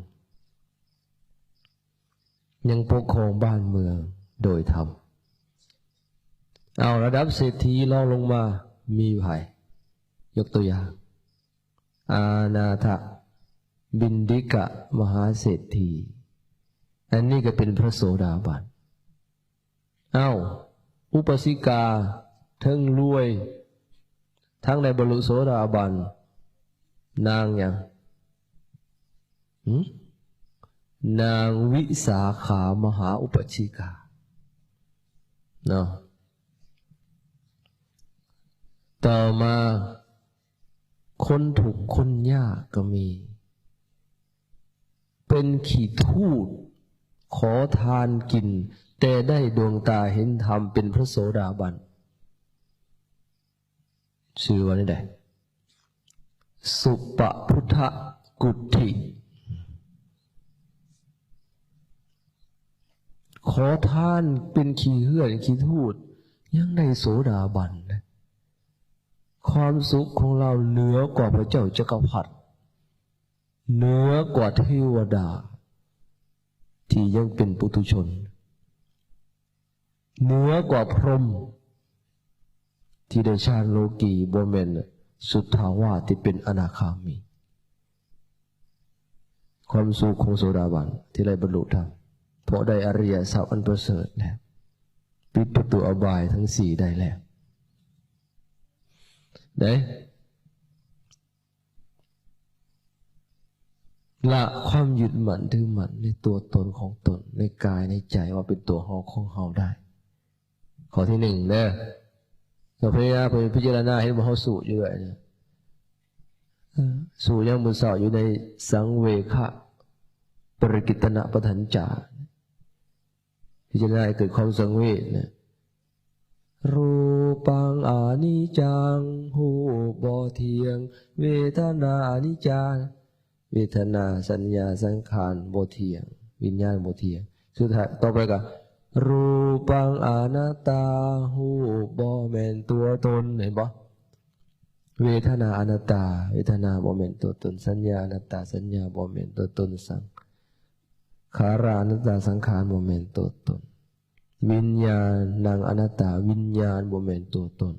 ຍັງປົກຄອງບ້ານເມືອງໂດຍທຳ. ເອົາລະດັບເສດຖີລອງລົງມາມີໃຜ? ຍົກຕົວຢ່າງ ອານາຖະບິນດິກະມະຫາເສດຖີ ອັນນີ້ກໍເປັນພະໂສດາບັນ. ເອົ້າ ອຸປາສິກາ ເທິງລວຍ ທັງໄດ້ບັນລຸໂສດາບັນ ນາງຫຍັງ? ຫື? ນາງວິສາຂາມະຫາອຸປາສິກາເນາະ. ຕໍ່ມາ ຄົນທຸກຄົນຍາກກໍມີ ເປັນຂີ້ທູດ ຂໍທານກິນ ແຕ່ໄດ້ດວງຕາເຫັນທຳ ເປັນພະໂສດາບັນ. ຊື່ວ່າແນວໃດ? ສຸປະພຸດທະກຸດຖິ. ຂໍທານເປັນຂີ້ເຫື່ອນຂີ້ທູດ ຍັງໄດ້ໂສດາບັນນະ. ຄວາມສຸກຂອງລາວເໜືອກວ່າພະເຈົ້າຈັກກະພັດ ເໜືອກວ່າເທວະດາທີ່ຍັງເປັນປຸຖຸຊົນ ເໜືອກວ່າພົມທີ່ໄດ້ຊານໂລກີ ບໍ່ແມ່ນສຸດທາວາດທີ່ເປັນອະນາຄາມີ. ຄວາມສຸກຂອງໂສດາບັນທີ່ໄດ້ບັນລຸທຳ ເພາະໄດ້ອະລິຍະຊັບອັນປະເສີດແລ້ວ ປິດປະຕູອະບາຍທັງສີ່ໄດ້ແລ້ວ ໄດ້ ລະຄວາມຍຶດໝັ້ນຖືໝັ້ນໃນຕົວຕົນຂອງຕົນ ໃນກາຍໃນໃຈວ່າເປັນຕົວເຮົາຂອງເຮົາໄດ້. ຂໍ້ທີໜຶ່ງເດີ ກໍພະຍາຍາມໄປພິຈາລະນາເຫັນວ່າເຮົາສູບຢູ່ເລື້ອຍນະ. ເອີ ສູບຫຍັງມື້ເຊົ້າ? ຢູ່ໃນສັງເວຄະປະລິກິດຕະນະປະທັນຈາ ພິຈາລະນາໃຫ້ເກີດຄວາມສັງເວຊນະ. ຮູປັງອະນິດຈັງ ຮູບບໍ່ທ່ຽງ ເວທະນາອະນິດຈາ ເວທະນາ ສັນຍາ ສັງຂານບໍ່ທ່ຽງ ວິນຍານບໍ່ທ່ຽງ. ສຸດທ້າຍ ຕໍ່ໄປກໍ ຮູປັງອະນັດຕາ ຮູບບໍ່ແມ່ນຕົວຕົນ ເຫັນບໍ່? ເວທະນາອະນັດຕາ ເວທະນາບໍ່ແມ່ນຕົວຕົນ ສັນຍາອະນັດຕາ ສັນຍາບໍ່ແມ່ນຕົວຕົນ ສັງ ຂາລາອະນັດຕາ ສັງຂານບໍ່ແມ່ນຕົວຕົນ ວິນຍານັງອະນັດຕາ ວິນຍານບໍ່ແມ່ນຕົວຕົນ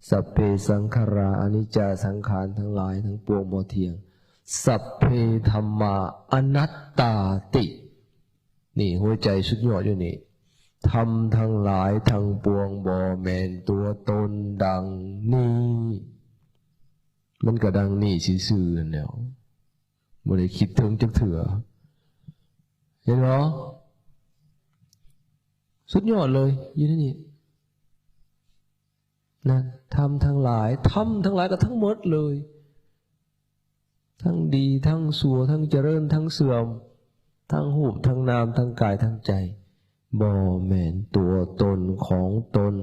ສັບເພສັງຂາລາອະນິດຈາ ສັງຂານທັງຫຼາຍທັງປວງບໍ່ທ່ຽງ ສັບເພທຳມາອະນັດຕາຕິ ນີ້ຫົວໃຈສຸດຍອດຢູ່ນີ້ ທຳທັງຫຼາຍທັງປວງບໍ່ແມ່ນຕົວຕົນ ດັ່ງນີ້ ມັນກໍດັ່ງນີ້ຊື່ໆຫັ້ນແຫຼ້ວ. ບໍ່ໄດ້ຄິດເຖິງຈັກເທື່ອ. ເຫັນບໍ່? ສຸດຍອດເລີຍ ຢູ່ໃນນີ້ ນັ້ນ ທຳທັງຫຼາຍ ທຳທັງຫຼາຍກໍທັງໝົດເລີຍ ທັງດີ ທັງຊົ່ວ ທັງຈະເລີນ ທັງເສື່ອມ ທັງຮູບ ທັງນາມ ທັງກາຍ ທັງໃຈ ບໍ່ແມ່ນຕົວຕົນຂອງຕົນ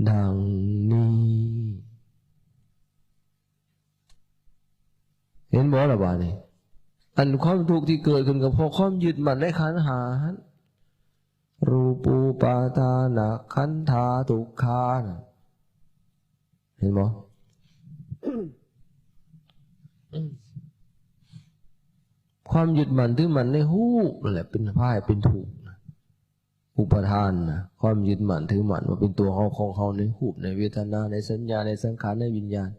ດັ່ງນີ້. ເຫັນບໍ່ລະບາດນີ້? ອັນຄວາມທຸກທີ່ເກີດຂຶ້ນກໍເພາະຄວາມຍຶດໝັ້ນໃນຂັນຫ້າຫັ້ນ ຮູປູປາທານະຂັນທາທຸກຂານະ ເຫັນບໍ່? ຄວາມຍຶດໝັ້ນຖືໝັ້ນໃນຮູບນັ້ນແຫຼະ ເປັນ ພາໃຫ້ເປັນທຸກ. ອຸປາທານນະ ຄວາມຍຶດໝັ້ນຖືໝັ້ນວ່າເປັນຕົວເຮົາຂອງເຮົາ ໃນຮູບ ໃນເວທະນາ ໃນສັນຍາ ໃນສັງຂານ ໃນວິນຍານ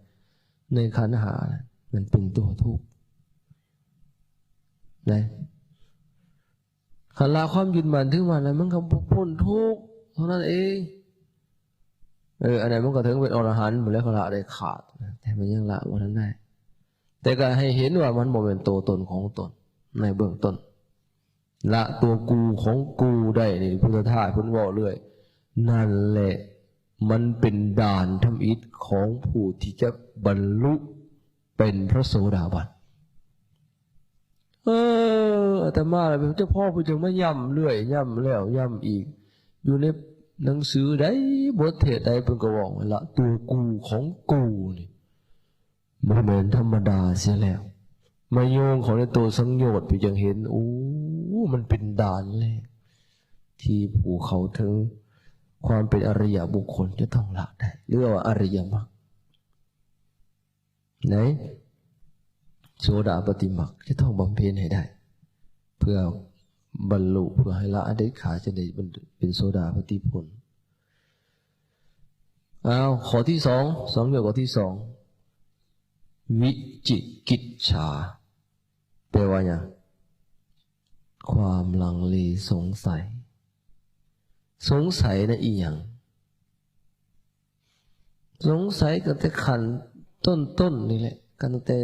ໃນຂັນຫ້າ ມັນເປັນຕົວທຸກ ນະ. ຄັນລະຄວາມຍຶດໝັ້ນຖືໝັ້ນແລ້ວ ມັນກໍພົ້ນທຸກເທົ່ານັ້ນເອງ. ເອີ ອັນນັ້ນມັນກໍເຖິງເປັນອໍລະຫັນພຸ້ນແຫຼະ ເຂົາລະໄດ້ຂາດ ແຕ່ມັນຍັງລະບໍ່ທັນໄດ້. ແຕ່ກໍໃຫ້ເຫັນວ່າມັນບໍ່ແມ່ນຕົວຕົນຂອງຕົນໃນເບື້ອງຕົ້ນ. ລະຕົວກູຂອງກູໄດ້ນີ້ ພຸດທະທາດເພິ່ນເວົ້າເລື້ອຍ ນັ້ນແຫຼະ ມັນເປັນດ່ານທຳອິດຂອງຜູ້ທີ່ຈະບັນລຸເປັນພະໂສດາບັນ. ເອີ ອາດຕະມາລະເປັນເຈົ້າພໍ່ ເພິ່ນຈຶ່ງມາຢ້ຳເລື້ອຍ ຢ້ຳແລ້ວຢ້ຳອີກ ຢູ່ໃນໜັງສືໃດ ບົດເທດໃດ ເພິ່ນກໍເວົ້າໄວ້ລະ ຕົວກູຂອງກູນີ້ ບໍ່ແມ່ນທຳມະດາເສຍແລ້ວ ມາໂຍງເຂົ້າໃນໂຕສັງໂຍດ ໄປຈັ່ງເຫັນ ໂອ້ ມັນເປັນດ່ານແລກ ທີ່ຜູ້ເຂົ້າເຖິງຄວາມເປັນອະລິຍະບຸກຄົນຈະຕ້ອງລະໄດ້ ຫຼືວ່າອະລິຍະມັກ ໃນໂສດາປະຕິມັກ ຈະຕ້ອງບຳເພັນໃຫ້ໄດ້ ເພື່ອບັນລຸ ເພື່ອໃຫ້ລະເດັດຂາດ ຈະໄດ້ເປັນໂສດາປະຕິຜົນ. ອ້າວ ຂໍ້ທີສອງ ສັງໂຍດຂໍ້ທີສອງ ວິຈິກິດສາ ແປວ່າຫຍັງ? ຄວາມລັງເລສົງໄສ. ສົງໄສໃນອີ່ຫຍັງ? ສົງໄສຕັ້ງແຕ່ຂັ້ນຕົ້ນໆນີ້ແຫຼະ ຕັ້ງແຕ່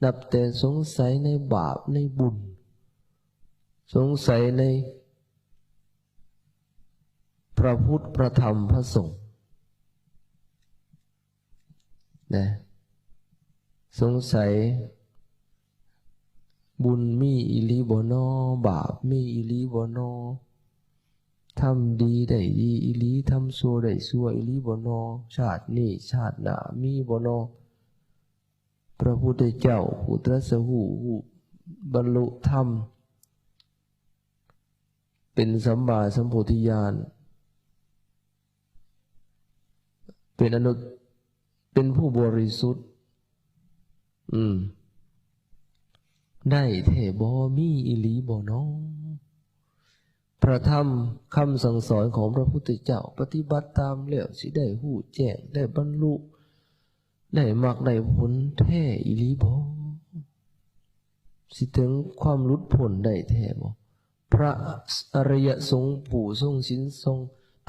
ນັບແຕ່ສົງໄສໃນບາບໃນບຸນ ສົງໄສໃນ ພະພຸດ ພະທຳ ພະສົງ ນະ ສົງໄສ ບຸນມີອີ່ຫຼີບໍ່ນໍ? ບາບມີອີ່ຫຼີບໍ່ນໍ? ທຳດີໄດ້ດີອີ່ຫຼີ? ທຳຊົ່ວໄດ້ຊົ່ວອີ່ຫຼີບໍ່ນໍ? ຊາດນີ້ຊາດໜ້າມີບໍ່ນໍ? ພະພຸດທະເຈົ້າຜູ້ຕລັດສະຮູ້ ຜູ້ບັນລຸທຳ ເປັນສຳມາສຳໂພທິຍານ ເປັນອະນຸ ເປັນຜູ້ບໍລິສຸດ ອືມ ໄດ້ແທ້ບໍ່? ມີອີ່ຫຼີບໍ່ນໍ? ພະທຳຄຳສັ່ງສອນຂອງພະພຸດທະເຈົ້າ ປະຕິບັດຕາມແລ້ວ ຊິໄດ້ຮູ້ແຈ້ງ ໄດ້ບັນລຸ ໄດ້ມັກໄດ້ຜົນແທ້ອີ່ຫຼີບໍ່? ຊິເຖິງຄວາມຫຼຸດພົ້ນໄດ້ແທ້ບໍ່? ພະອະລິຍະສົງຜູ້ຊົງສິນຊົງ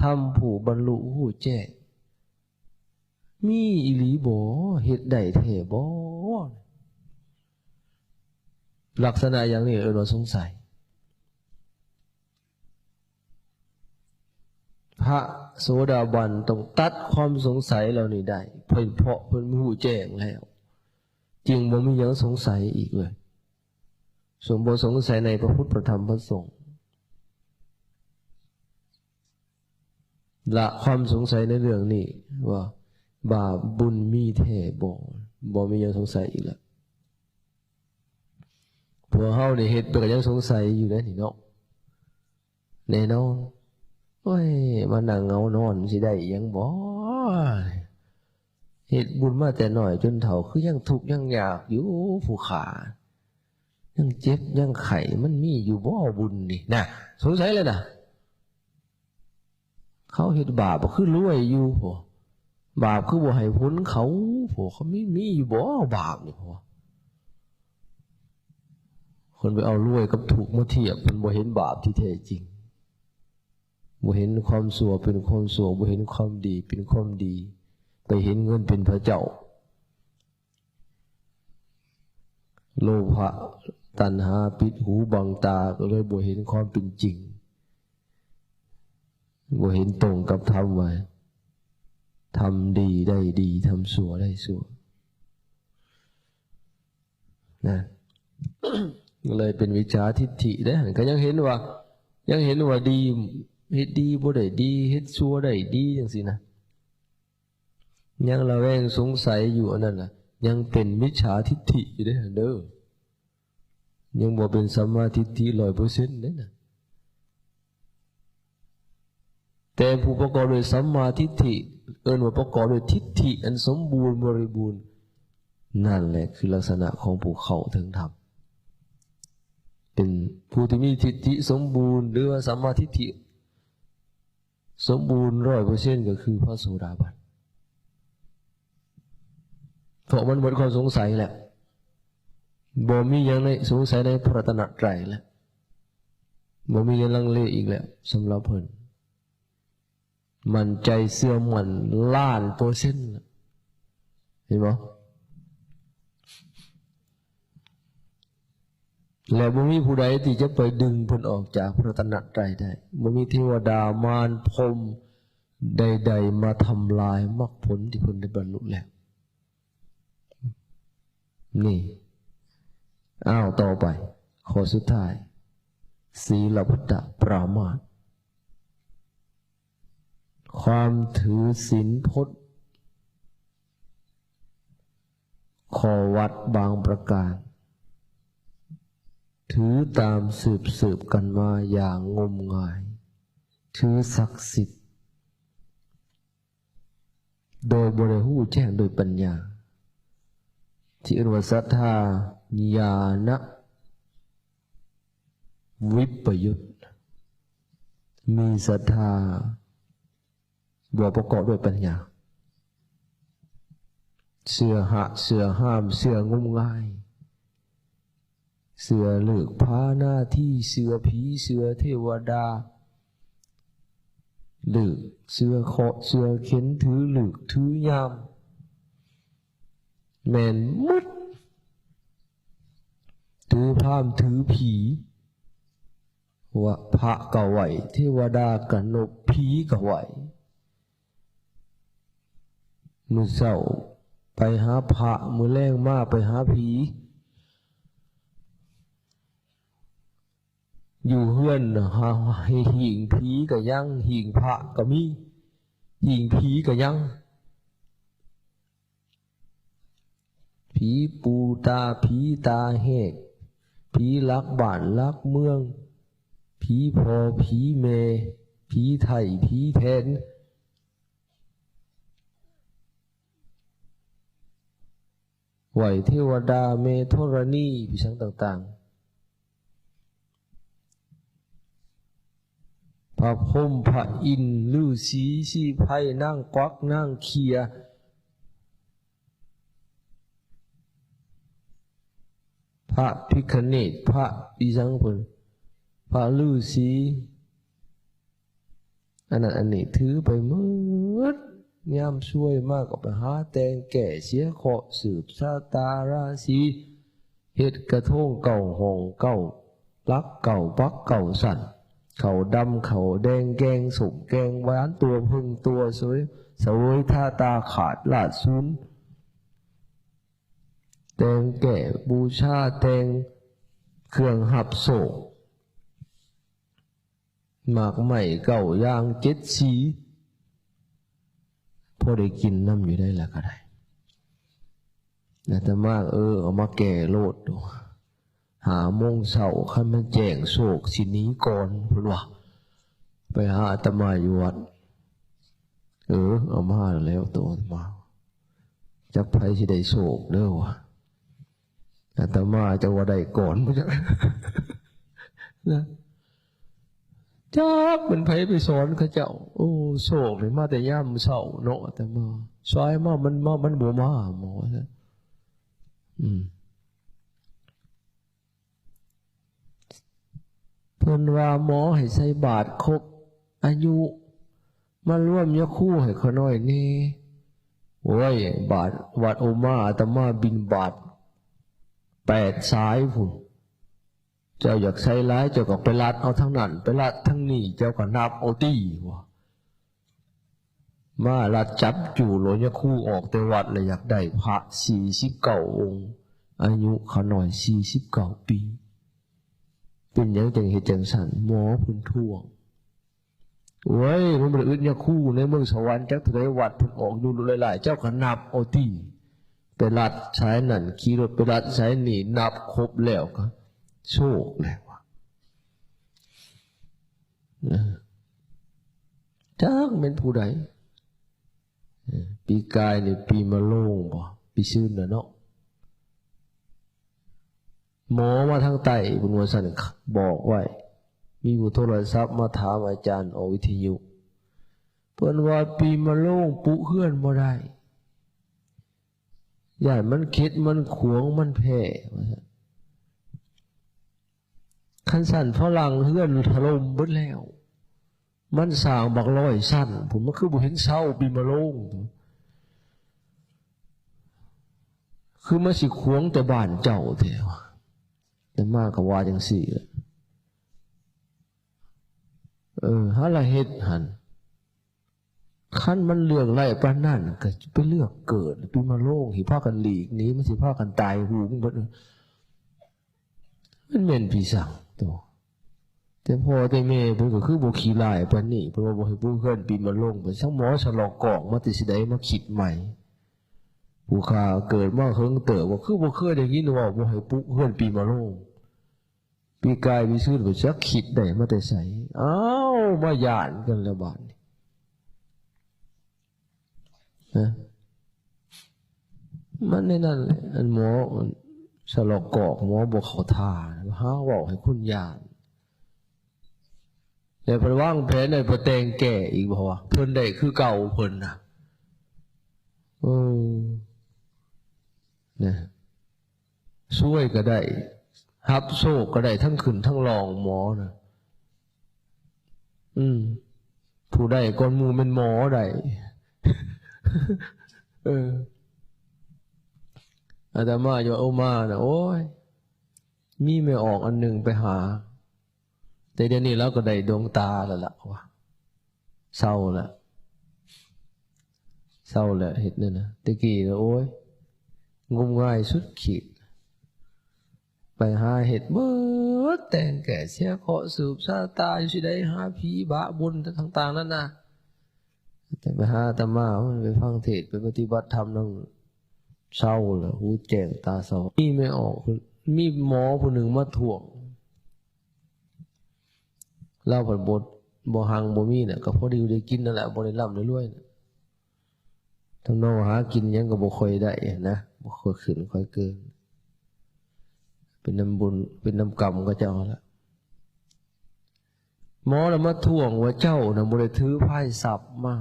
ທຳ ຜູ້ບັນລຸຮູ້ແຈ້ງ ມີອີ່ຫຼີບໍ່? ເຮັດໄດ້ແທ້ບໍ່? ລັກສະນະຢ່າງນີ້ເອີ້ນວ່າສົງໄສ. ພະໂສດາບັນຕ້ອງຕັດຄວາມສົງໄສເຫຼົ່ານີ້ໄດ້ ເພາະເພິ່ນຮູ້ແຈ້ງແລ້ວ ຈຶ່ງບໍ່ມີຫຍັງສົງໄສອີກເລີຍ. ສົງ ບໍ່ສົງໄສໃນພະພຸດ ພະທຳ ພະສົງ ລະຄວາມສົງໄສໃນເລື່ອງນີ້ວ່າ ບາບບຸນມີແທ້ບໍ່? ບໍ່ມີຫຍັງສົງໄສອີກລະ. ພວກເຮົານີ້ເຮັດໄປກໍຍັງສົງໄສຢູ່ເດ້ນີ້ເນາະ. ແນ່ນອນ ໂອ້ຍ ມານັ່ງເຫງົານອນຊິໄດ້ຫຍັງບໍ? ເຮັດບຸນມາແຕ່ນ້ອຍຈົນເຖົ້າ ຄືຍັງທຸກຍັງຍາກຢູ່ ຜູ້ຂ້າ ຍັງເຈັບຍັງໄຂ້ ມັນມີຢູ່ບໍບຸນນີ້ນະ? ສົງໄສແລ້ວນະ. ເຂົາເຮັດບາບຄືລວຍຢູ່ ບາບຄືບໍ່ໃຫ້ຜົນເຂົາ ເຂົາມີ ມີຢູ່ບໍບາບນີ້? ເພິ່ນໄປເອົາລວຍກັບທຸກມາທຽບ ເພິ່ນບໍ່ເຫັນບາບທີ່ແທ້ຈິງ ບໍ່ເຫັນຄວາມຊົ່ວເປັນຄວາມຊົ່ວ ບໍ່ເຫັນຄວາມດີເປັນຄວາມດີ ໄປເຫັນເງິນເປັນພະເຈົ້າ. ໂລພະ ຕັນຫາປິດຫູບັງຕາ ກໍເລີຍບໍ່ເຫັນຄວາມເປັນຈິງ, ບໍ່ເຫັນຕົງກັບທຳວ່າ ທຳດີໄດ້ດີ, ທຳຊົ່ວໄດ້ຊົ່ວ ນະ. ກໍເລີຍເປັນມິດຈາທິດຖິເດ້. ກໍຍັງເຫັນວ່າ ຍັງເຫັນວ່າດີ ເຮັດດີບໍ່ໄດ້ດີ, ເຮັດຊົ່ວໄດ້ດີ ຈັ່ງຊີ້ນະ. ຍັງລະແວງສົງໄສຢູ່ອັນນັ້ນນະ, ຍັງເປັນມິດຈາທິດຖິຢູ່ເດ້ເດີ. ຍັງບໍ່ເປັນສຳມາທິດຖິຮ້ອຍເປີເຊັນເດ້ນະ. ແຕ່ຜູ້ປະກອບດ້ວຍສຳມາທິດຖິ ເອີ້ນວ່າປະກອບດ້ວຍທິດຖິອັນສົມບູນບໍລິບູນ, ນັ້ນແຫຼະຄືລັກສະນະຂອງຜູ້ເຂົ້າເຖິງທຳ. ເປັນຜູ້ທີ່ມີທິດຖິສົມບູນ ຫຼືວ່າສຳມາທິດຖິ ສົມບູນຮ້ອຍເປີເຊັນ ກໍຄືພະໂສດາບັນ, ເພາະມັນໝົດຄວາມສົງໄສແລ້ວ, ບໍ່ມີຫຍັງໃນ ສົງໄສໃນພະລັດຕະນະໄຕແລ້ວ, ບໍ່ມີຫຍັງລັງເລອີກແລ້ວສຳລັບເພິ່ນ, ໝັ້ນໃຈເຊື່ອໝັ້ນລ້ານເປີເຊັນແລ້ວ. ເຫັນບໍ່? ແລະ ບໍ່ມີຜູ້ໃດທີ່ຈະໄປດຶງເພິ່ນອອກຈາກພະລັດຕະນະໄຕໄດ້. ບໍ່ມີເທວະດາ ມານ ພົມໃດໆ ມາທຳລາຍມັກຜົນທີ່ເພິ່ນໄດ້ບັນລຸແລ້ວ. ນີ້ ອ້າວ ຕໍ່ໄປ ຂໍ້ສຸດທ້າຍ ສີລະພັດຕະປະມາດ. ຄວາມຖືສິນພົດ ຂໍ້ວັດບາງປະການ ຖືຕາມສືບໆກັນມາຢ່າງງົມງາຍ, ຖືສັກສິດ ໂດຍບໍ່ໄດ້ຮູ້ແຈ້ງໂດຍປັນຍາ ທີ່ເອີ້ນວ່າສັດທາຍານະວິປະຍຸດ, ມີສັດທາບໍ່ປະກອບດ້ວຍປັນຍາ, ເຊື່ອຫະ ເຊື່ອຫ້າມ ເຊື່ອງົມງາຍ. ເຊື່ອເລີກພາໜ້າທີ່, ເຊື່ອຜີ, ເຊື່ອເທວະດາ, ເລີກເຊື່ອເຄາະເຊື່ອເຂັນ, ຖືເລີກຖືຍາມ, ແມ່ນໝົດ. ຖືພາມຖືຜີ, ວ່າພະກໍໄຫວ້, ເທວະດາກໍນົບ, ຜີກໍໄຫວ້. ມື້ເຊົ້າໄປຫາພະ, ມື້ແລງມາໄປຫາຜີ. ຢູ່ເຮືອນ ຫາ ຫາ ຫິ້ງຜີກໍຍັງ, ຫິ້ງພະກໍມີ, ຫິ້ງຜີກໍຍັງ. ຜີປູຕາ, ຜີຕາແຫກ, ຜີຫຼັກບ້ານຫຼັກເມືອງ, ຜີພໍ່ຜີແມ່, ຜີໄທ້ຜີແທນ. ໄຫວ້ເທວະດາແມ່ທໍລະນີ ພິສັງຕ່າງໆ, ພະພົມ ພະອິນ ລືສີ ສີໄພ ນາງກວັກ ນາງເຂຍ, ພະພິຄະເນດ ພະອີສັງເພິ່ນ, ພະລືສີ ອັນນັ້ນອັນນີ້ຖືໄປໝົດ. ຍາມຊວຍມາກໍໄປຫາແຕ່ງແກ້ເສຍເຄາະ, ສືບຊະຕາລາສີ, ເຮັດກະທົງເກົ້າຫ້ອງເກົ້າຫຼັກ, ເກົ້າປັກເກົ້າຊັ້ນ, ເຂົ້າດຳເຂົ້າແດງ, ແກງສົ້ມແກງຫວານ, ຕົວເຜິ້ງຕົວສວຍ, ສະເຫວີຍທາຕາຂາດລາດສູນ, ແຕ່ງແກ້ບູຊາ, ແຕ່ງເຄື່ອງຮັບໂຊກ. ໝາກໄມ້ເກົ້າຢ່າງເຈັດສີ ພໍໄດ້ກິນນຳຢູ່ໄດ໋ລະກໍໄດ້. ອາດຕະມາ ເອີ ເອົາມາແກ່ໂລດ ຫ້າໂມງເຊົ້າ ຄັນມັນແຈ້ງໂຊກຊິໜີກ່ອນ ເພິ່ນວ່າ. ໄປຫາອາດຕະມາຢູ່ວັດ ເອີ ເອົາມາແລ້ວໂຕອາດຕະມາ ຈັກໃຜຊິໄດ້ໂຊກເດີວ່າ. ອາດຕະມາຈັກວ່າໄດ້ກ່ອນບໍ່ຈັກ ນະ ຈັກແມ່ນໃຜໄປສອນເຂົາເຈົ້າ. ໂອ້ ໂຊກນີ້ມາແຕ່ຍາມເຊົ້າເນາະ ອາດຕະມາ. ສາຍມາມັນມາ ມັນບໍ່ມາ ໝໍວ່າຊັ້ນ. ອືມ. ເພິ່ນວ່າໝໍໃຫ້ໃສ່ບາດຄົບອາຍຸ ມາລວມຍາຄູໃຫ້ຂ້ານ້ອຍແດ່. ໂອ້ຍ ບາດວັດໂອມາ ອາດຕະມາບິນບາດແປດສາຍພຸ້ນ. ເຈົ້າຢາກໃຊ້ຫຼາຍ ເຈົ້າກໍໄປລັດເອົາທາງນັ້ນ ໄປລັດທາງນີ້ ເຈົ້າກໍນັບເອົາຕິ ວ່າ ມາລັດຈັບຈູໂລຍະຄູອອກແຕ່ວັດ ແລ້ວຢາກໄດ້ພະສີ່ສິບເກົ້າອົງ ອາຍຸຂ້ານ້ອຍສີ່ສິບເກົ້າປີ. ເປັນຫຍັງຈັ່ງເຮັດຈັ່ງຊັ້ນ? ໝໍເພິ່ນທ້ວງ. ໂອ້ຍ ມັນບໍ່ໄດ້ອຶດຍະຄູໃນເມືອງສະຫວັນຈັກເທົ່າໃດ ວັດເພິ່ນອອກຢູ່ຫຼາຍໆ ເຈົ້າກໍນັບເອົາຕິ ໄປລັດສາຍນັ້ນ ຂີ່ລົດໄປລັດສາຍນີ້ ນັບຄົບແລ້ວກໍໂຊກແລ້ວ ເອີ ຈັກແມ່ນຜູ້ໃດ. ເອີ ປີກາຍນີ້ປີມະໂລງບໍ່? ປີຊືນນະເນາະ ໝໍມາທາງໃຕ້ ເພິ່ນວ່າຊັ້ນ ບອກໄວ້ ມີຜູ້ໂທລະສັບມາຖາມອາຈານອອກວິທະຍຸ ເພິ່ນວ່າປີມະໂລງປຸເຮືອນບໍ່ໄດ້ ຢ້ານມັນເຂັດ ມັນຂວາງ ມັນແພ້ ວ່າຊັ້ນ. ຄັນຊັ້ນຝຣັ່ງເຮືອນຖະຫຼົ່ມເບິດແລ້ວ ມັນສ້າງບັກຮ້ອຍຊັ້ນພຸ້ນ ມັນຄືບໍ່ເຫັນເຊົາປີມະໂລງ ຄືມັນຊິຂວາງແຕ່ບ້ານເຈົ້າແທ້ວະ. ອາດຕະມາກໍວ່າຈັ່ງຊີ້ແຫຼະ ເອີ ຫາລະເຮັດຫັ້ນ ຄັນມັນເລື່ອງໄຫຼປານນັ້ນ ກໍໄປເລືອກເກີດປີມະໂລງ ຊິພາກັນຫຼີກໜີ ມັນຊິພາກັນຕາຍໂຫງເບິດ ມັນແມ່ນພິສັງໂຕ. ແຕ່ພໍ່ແຕ່ແມ່ເພິ່ນກໍຄືບໍ່ຂີ້ຮ້າຍປານນີ້ ເພິ່ນວ່າບໍ່ໃຫ້ປຸເຮືອນປີມະໂລງ ເພິ່ນສັງໝໍສະຫຼອກກອກມາແຕ່ຊິໃດ ມາຄິດໃໝ່ ຜູ້ຂ້າເກີດມາເຫິງເຕີບ ກໍຄືບໍ່ເຄີຍໄດ້ຍິນເວົ້າບໍ່ໃຫ້ປຸເຮືອນປີມະໂລງ. ປີກາຍປີຊືນ ບໍ່ຈັກຄິດໄດ້ມາແຕ່ໃສ ອ້າວ ມາຢ້ານກັນແລ້ວບາດນີ້ ນະ ມັນໃນນັ້ນແຫຼະ ອັນໝໍສະຫຼອກກອກ ໝໍບໍ່ເຂົ້າທ່າ ຫາເວົ້າໃຫ້ຄົນຢ້ານ ແລ້ວເພິ່ນວາງແຜນໃຫ້ໄປແຕ່ງແກ້ອີກ ເພາະວ່າເພິ່ນໄດ້ຄືເກົ່າເພິ່ນນະ ເອີ ນະ. ຊວຍກໍໄດ້ ຮັບໂຊກກໍໄດ້ ທັງຂຶ້ນທັງລ່ອງໝໍນະ ອືມ ຜູ້ໄດ້ກ່ອນໝູ່ແມ່ນໝໍໄດ້ ເອີ ອາດຕະມາຢູ່ໂອມານະ ໂອ້ຍ ມີແມ່ອອກອັນໜຶ່ງໄປຫາ ແຕ່ດຽວນີ້ລາວກໍໄດ້ດວງຕາແລ້ວລະ ວ່າ ເຊົາລະ ເຊົາແລ້ວ ເຮັດນັ້ນນະ ແຕ່ກີ້ນະ ໂອ້ຍ ງົມງາຍສຸດຂີດ ໄປຫາເຮັດເບິດ ແຕ່ງແກ້ເສຍເຄາະ ສືບຊາຕາຢູ່ຊິໄດ້ ຫາຜີບາບຸນຕ່າງໆນານາ ແຕ່ໄປຫາອາດຕະມາ ໄປຟັງເທດ ໄປປະຕິບັດທຳນຳ ເຊົາແລ້ວ ຫູແຈ້ງຕາສະຫວ່າງ ມີແມ່ອອກ ມີໝໍຜູ້ໜຶ່ງມາທ້ວງ ລາວພັດບໍ່ ບໍ່ຮັ່ງບໍ່ມີນະ ກໍພໍໄດ້ຢູ່ໄດ້ກິນນັ້ນແຫຼະ ບໍ່ໄດ້ລ່ຳໄດ້ລວຍນະ ທຳນອງຫາກິນຫຍັງກໍບໍ່ຄ່ອຍໄດ້ນະ ບໍ່ຄ່ອຍຂຶ້ນຄ່ອຍເກີນ ເປັນນຳບຸນ ເປັນນຳກຳເຂົາເຈົ້າຫັ້ນລະ. ໝໍລະມາທ້ວງວ່າ ເຈົ້ານະບໍ່ໄດ້ຖືພາຍຊັບມາ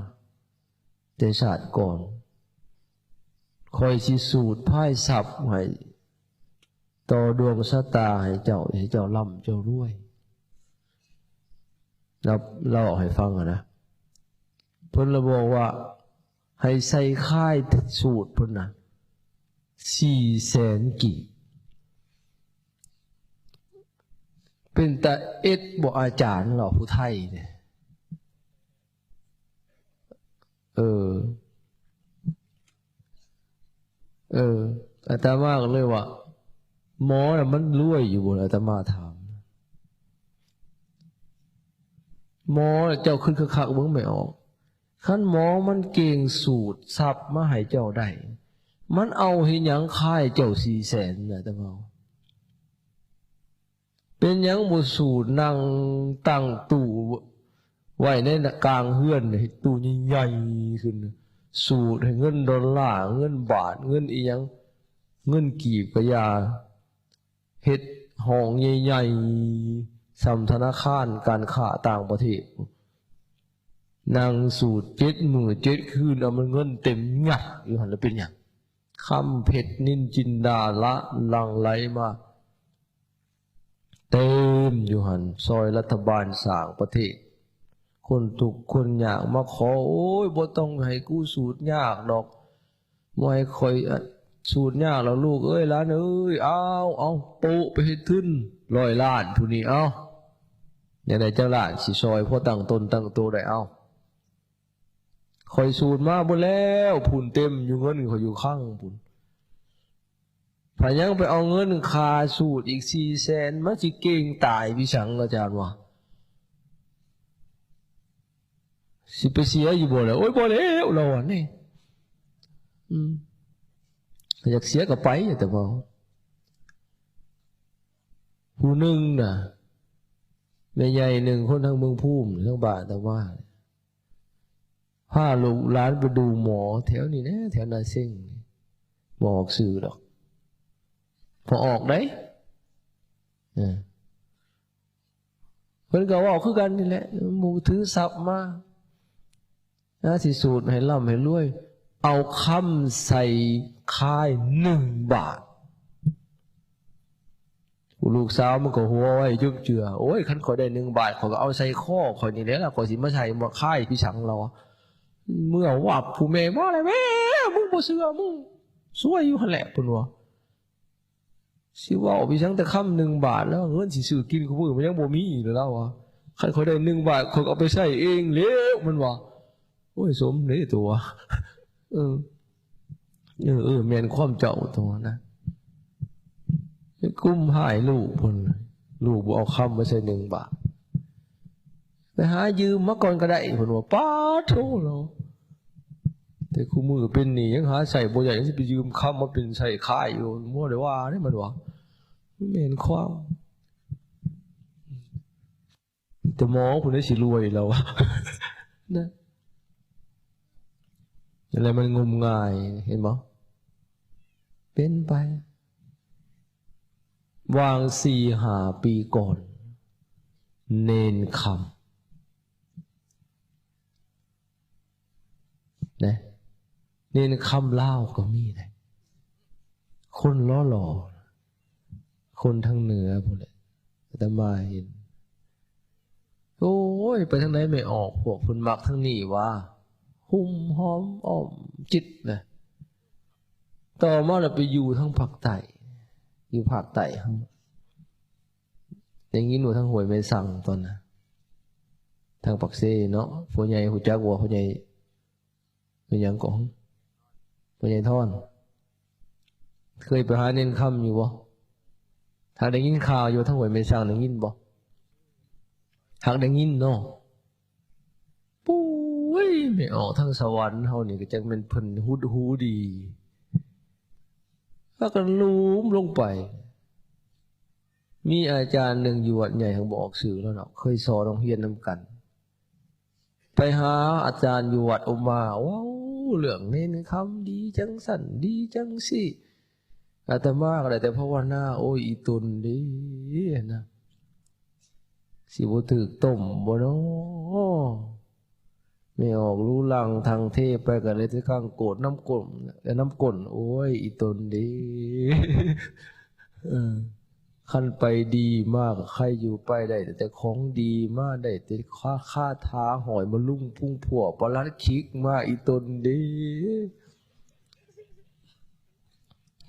ແຕ່ຊາດກ່ອນ ຂ້ອຍຊິສູດພາຍຊັບໃຫ້ ຕໍ່ດວງຊະຕາໃຫ້ເຈົ້າ ໃຫ້ເຈົ້າລ່ຳເຈົ້າລວຍ ລາວ ລາວເວົ້າໃຫ້ຟັງຫັ້ນນະ ເພິ່ນລະບອກວ່າ ໃຫ້ໃສ່ຄ້າຍສູດເພິ່ນນະ ສີ່ແສນກີບ ເປັນຕາເອັດບໍ່ອາຈານ ລາວຜູ້ໄທເດ້. ເອີ ເອີ ອາດຕະມາກໍເລີຍວ່າ ໝໍນະມັນລວຍຢູ່ບໍ່? ອາດຕະມາຖາມ ໝໍ ເຈົ້າຄຶດຄັກໆເບິ່ງແມ່ອອກ ຄັນໝໍມັນເກັ່ງສູດຊັບມາໃຫ້ເຈົ້າໄດ້ ມັນເອົາເຮັດຫຍັງຄ້າຍເຈົ້າສີ່ແສນນະ? ອາດຕະມາ ເປັນຫຍັງບໍ່ສູດນັ່ງຕັ້ງຕູ້ໄວ້ໃນກາງເຮືອນ ເຮັດຕູ້ໃຫຍ່ໆຂຶ້ນ ສູດໃຫ້ເງິນໂດລາ ເງິນບາດ ເງິນອີ່ຫຍັງ ເງິນກີບກະຢ່າ ເຮັດຫ້ອງໃຫຍ່ໆ ສ່ຳທະນາຄານການຄ້າຕ່າງປະເທດ ນັ່ງສູດເຈັດມື້ເຈັດຄືນ ເອົາມັນເງິນເຕັມຍັດຢູ່ຫັ້ນ ແລ້ວເປັນຫຍັງ? ຄຳເພັດນິນຈິນດາຫຼະຫຼັ່ງໄຫຼມາເຕັມຢູ່ຫັ້ນ ຊ່ອຍລັດຖະບານສ້າງປະເທດ ຄົນທຸກຄົນຍາກມາຂໍ ໂອ້ຍ ບໍ່ຕ້ອງໃຫ້ກູສູດຍາກດອກ ບໍ່ໃຫ້ຂ້ອຍ ອະ ສູດຍາກແລ້ວລູກເອີຍ ຫຼານເອີຍ ເອົາ ເອົາ ໂປະໄປເຮັດທຶນຮ້ອຍລ້ານ ຜູ້ນີ້ ເອົາ ຢາກໄດ້ຈັກລ້ານ ຊິຊ່ອຍພໍຕັ້ງຕົນຕັ້ງໂຕໄດ້ ເອົາ ຂ້ອຍສູດມາເບິດແລ້ວ ພຸ້ນເຕັມຢູ່ ເງິນຂ້ອຍຢູ່ຄັງພຸ້ນ ພະຍັງໄປເອົາເງິນຄ່າສູດອີກສີ່ແສນ ມັນຊິເກັ່ງຕາຍພິສັງ ອາຈານວ່າ ຊິໄປເສຍຢູ່ບໍ່ລະ? ໂອ້ຍ ບໍ່ແລ້ວ ລາວວ່ານີ້ ອືມ ຢາກເສຍກໍໄປ ແຕ່ວ່າ ຜູ້ໜຶ່ງນະ ແມ່ໃຫຍ່ໜຶ່ງ ຄົນທາງເມືອງພູມ ທາງບ້ານ ທາງວ່າ ພາລູກຫຼານໄປດູໝໍແຖວນີ້ແຫຼະ ແຖວນາເຊັງນີ້ ບໍ່ອອກຊື່ດອກ ພໍອອກໄດ໋ ເອີ ເພິ່ນກໍເວົ້າຄືກັນນີ້ແຫຼະ ໝູ່ຖືຊັບມາ ນະ ຊິສູດໃຫ້ລ່ຳໃຫ້ລວຍ ເອົາຄຳໃສ່ຄ້າຍໜຶ່ງບາດ. ລູກສາວມັນກໍຫົວໄວຈຸບເຈືອ ໂອ້ຍ ຄັນຂ້ອຍໄດ້ໜຶ່ງບາດ ຂ້ອຍກໍເອົາໃສ່ຄໍຂ້ອຍນີ້ແຫຼະ ແລ້ວຂ້ອຍຊິມາໃສ່ມາຄ້າຍພິສັງລາວ ເມື່ອວັບ ຜູ້ແມ່ມາແລ້ວ ແມ່ ມຶງບໍ່ເຊື່ອ ມຶງຊວຍຢູ່ຫັ້ນແຫຼະ ເພິ່ນວ່າ ຊິເວົ້າພິສັງແຕ່ຄຳໜຶ່ງບາດ ແລ້ວເງິນຊິຊື້ກິນຄູ່ມື້ມັນຍັງບໍ່ມີເລີຍ ລາວວ່າ ຄັນຂ້ອຍໄດ້ໜຶ່ງບາດ ຂ້ອຍກໍເອົາໄປໃຊ້ເອງແລ້ວ ມັນວ່າ ໂອ້ຍ ສົມເດ້ຕົວະ ເອີ ເອີ ເອີ ແມ່ນຄວາມເຈົ້າຕົວະນະ ກຸ້ມຮ້າຍລູກພຸ້ນ ລູກບໍ່ເອົາຄຳມາໃສ່ໜຶ່ງບາດ ໄປຫາຢືມມາກ່ອນກໍໄດ້ ເພິ່ນວ່າ ປາດໂທ້ ລາວ ແຕ່ຄູ່ມື້ເປັນໜີ້ ຍັງຫາໃຊ້ບໍ່ໄດ້ ຍັງຊິໄປຢືມຄຳມາເປັນໃຊ້ຂາຍຢູ່ ບໍ່ໄດ້ວ່າເດ້ ມັນວ່າ ແມ່ນຄວາມ ແຕ່ໝໍຜູ້ໃດຊິລວຍ ລາວວ່າ ນະ ແລ້ວມັນງົມງາຍ ເຫັນບໍ່? ເປັນໄປ ຫວ່າງສີ່ຫ້າປີກ່ອນ ເນນຄຳ ນະ ເນນຄຳລາວກໍມີເດ້ ຄົນຫຼໍ່ໆ ຄົນທາງເໜືອພຸ້ນແຫຼະ ອາດຕະມາເຫັນ ໂອ້ຍ ໄປທາງໃດແມ່ອອກ ພວກເພິ່ນມັກທາງນີ້ຫວາ ຫຸ້ມຫອມອ້ອມຈິດນະ ຕໍ່ມາແລ້ວໄປຢູ່ທາງພາກໃຕ້ ຢູ່ພາກໃຕ້ເຮົາ ໄດ້ຍິນວ່າທາງຫ້ວຍແມ່ຊັງຕອນນັ້ນ ທາງປາກເຊເນາະ ພໍ່ໃຫຍ່ຮູ້ຈັກບໍ່? ພໍ່ໃຫຍ່ ແມ່ນຫຍັງເກາະ? ພໍ່ໃຫຍ່ທອນ ເຄີຍໄປຫາເນນຄຳຢູ່ບໍ່? ຫາກໄດ້ຍິນຂ່າວຢູ່ ທາງຫ້ວຍແມ່ຊັງໄດ້ຍິນບໍ່? ຫາກໄດ້ຍິນເນາະ. ປຸ້ຍ ແມ່ອອກທາງສະຫວັນເຮົານີ້ ກໍຈັກແມ່ນເພິ່ນຫຸດຫູດີ ພາກັນລູມລົງໄປ. ມີອາຈານໜຶ່ງຢູ່ວັດໃຫຍ່ ຫາກບໍ່ອອກຊື່ແລ້ວເນາະ ເຄີຍສອນໂຮງຮຽນນຳກັນ ໄປຫາອາຈານຢູ່ວັດອຸມາ ເວົ້າເລື່ອງເນນຄຳດີຈັ່ງຊັ້ນດີຈັ່ງຊີ້ ອາດຕະມາກໍໄດ້ແຕ່ພາວະນາ ໂອ້ຍ ອີຕົນເດ້ນະ ຊິບໍ່ຖືກຕົ້ມບໍ່ນໍ? ແມ່ອອກລູລັງທັງເທໄປກໍໄດ້ແຕ່ກາງໂກດນຳກົ້ນ ແລະ ນຳກົ້ນ ໂອ້ຍ ອີຕົນເດ້. ເອີ ຄັນໄປດີມາກໍໃຄ່ຢູ່ໄປໄດ້ແຕ່ຂອງດີ ມາໄດ້ແຕ່ຄາ ຄາຖາຫ້ອຍມະລຸງພຸງພົ່ວ ປະຫຼັດຂີກມາ ອີຕົນເດ້.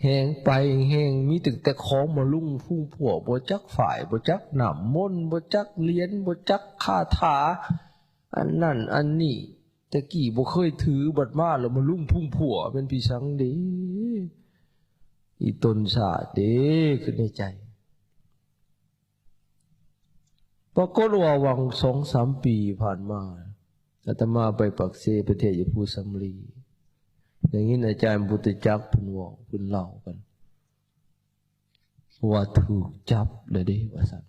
ແຮງໄປແຮງມີຕັ້ງແຕ່ຂອງມະລຸງພຸງພົ່ວ ບໍ່ຈັກຝ້າຍ ບໍ່ຈັກນ້ຳມົນ ບໍ່ຈັກຫຼຽນ ບໍ່ຈັກຄາຖາ ອັນນັ້ນອັນນີ້ ແຕ່ກີ້ບໍ່ເຄີຍຖື ບັດມາແລ້ວມະລຸງພຸງພົ່ວ ແມ່ນພິສັງເດ ອີຕົນຊາດເດ ຄິດໃນໃຈ. ປາກົດວ່າຫວ່າງສອງສາມປີຜ່ານມາ ອາດຕະມາໄປປາກເຊ ໄປເທດຢູ່ພູສຳລີ ໄດ້ຍິນອາຈານບຸດຕະຈັກເພິ່ນເວົ້າ ເພິ່ນເລົ່າກັນ ວ່າຖືກຈັບແລ້ວເດ້ ວ່າຊັ້ນ.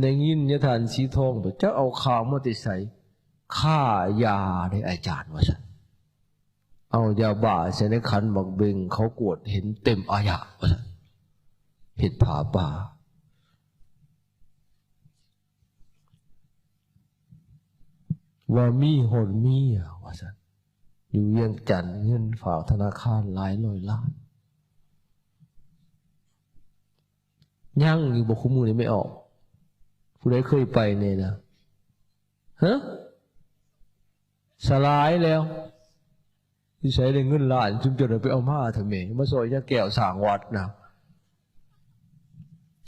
ໄດ້ຍິນຍາທ່ານສີທອງ ຈັກເອົາຂ່າວມາແຕ່ໃສ ຄ້າຢາເດ້ອາຈານ ວ່າຊັ້ນ. ເອົາຢາບ້າໃສ່ໃນຂັນໝາກເບັງ ເຂົາກວດເຫັນເຕັມອາຍາ ວ່າຊັ້ນ ເຮັດຜ້າປ່າ ວ່າມີຮອດເມຍ ວ່າຊັ້ນ ຢູ່ວຽງຈັນ ເງິນຝາກທະນາຄານຫຼາຍຮ້ອຍລ້ານ. ຍັງຢູ່ບໍ່ ຄູ່ມື້ນີ້ແມ່ອອກ? ຜູ້ໃດເຄີຍໄປແດ່ນະ? ຮະ? ສະຫຼາຍແລ້ວ. ຢູ່ໃສໄດ້ເງິນລ້ານ ຊຸມເຈົ້າໄດ້ໄປເອົາມາເຖາະແມ່ ມາຊ່ອຍຍາແກ້ວສ້າງວັດນະ.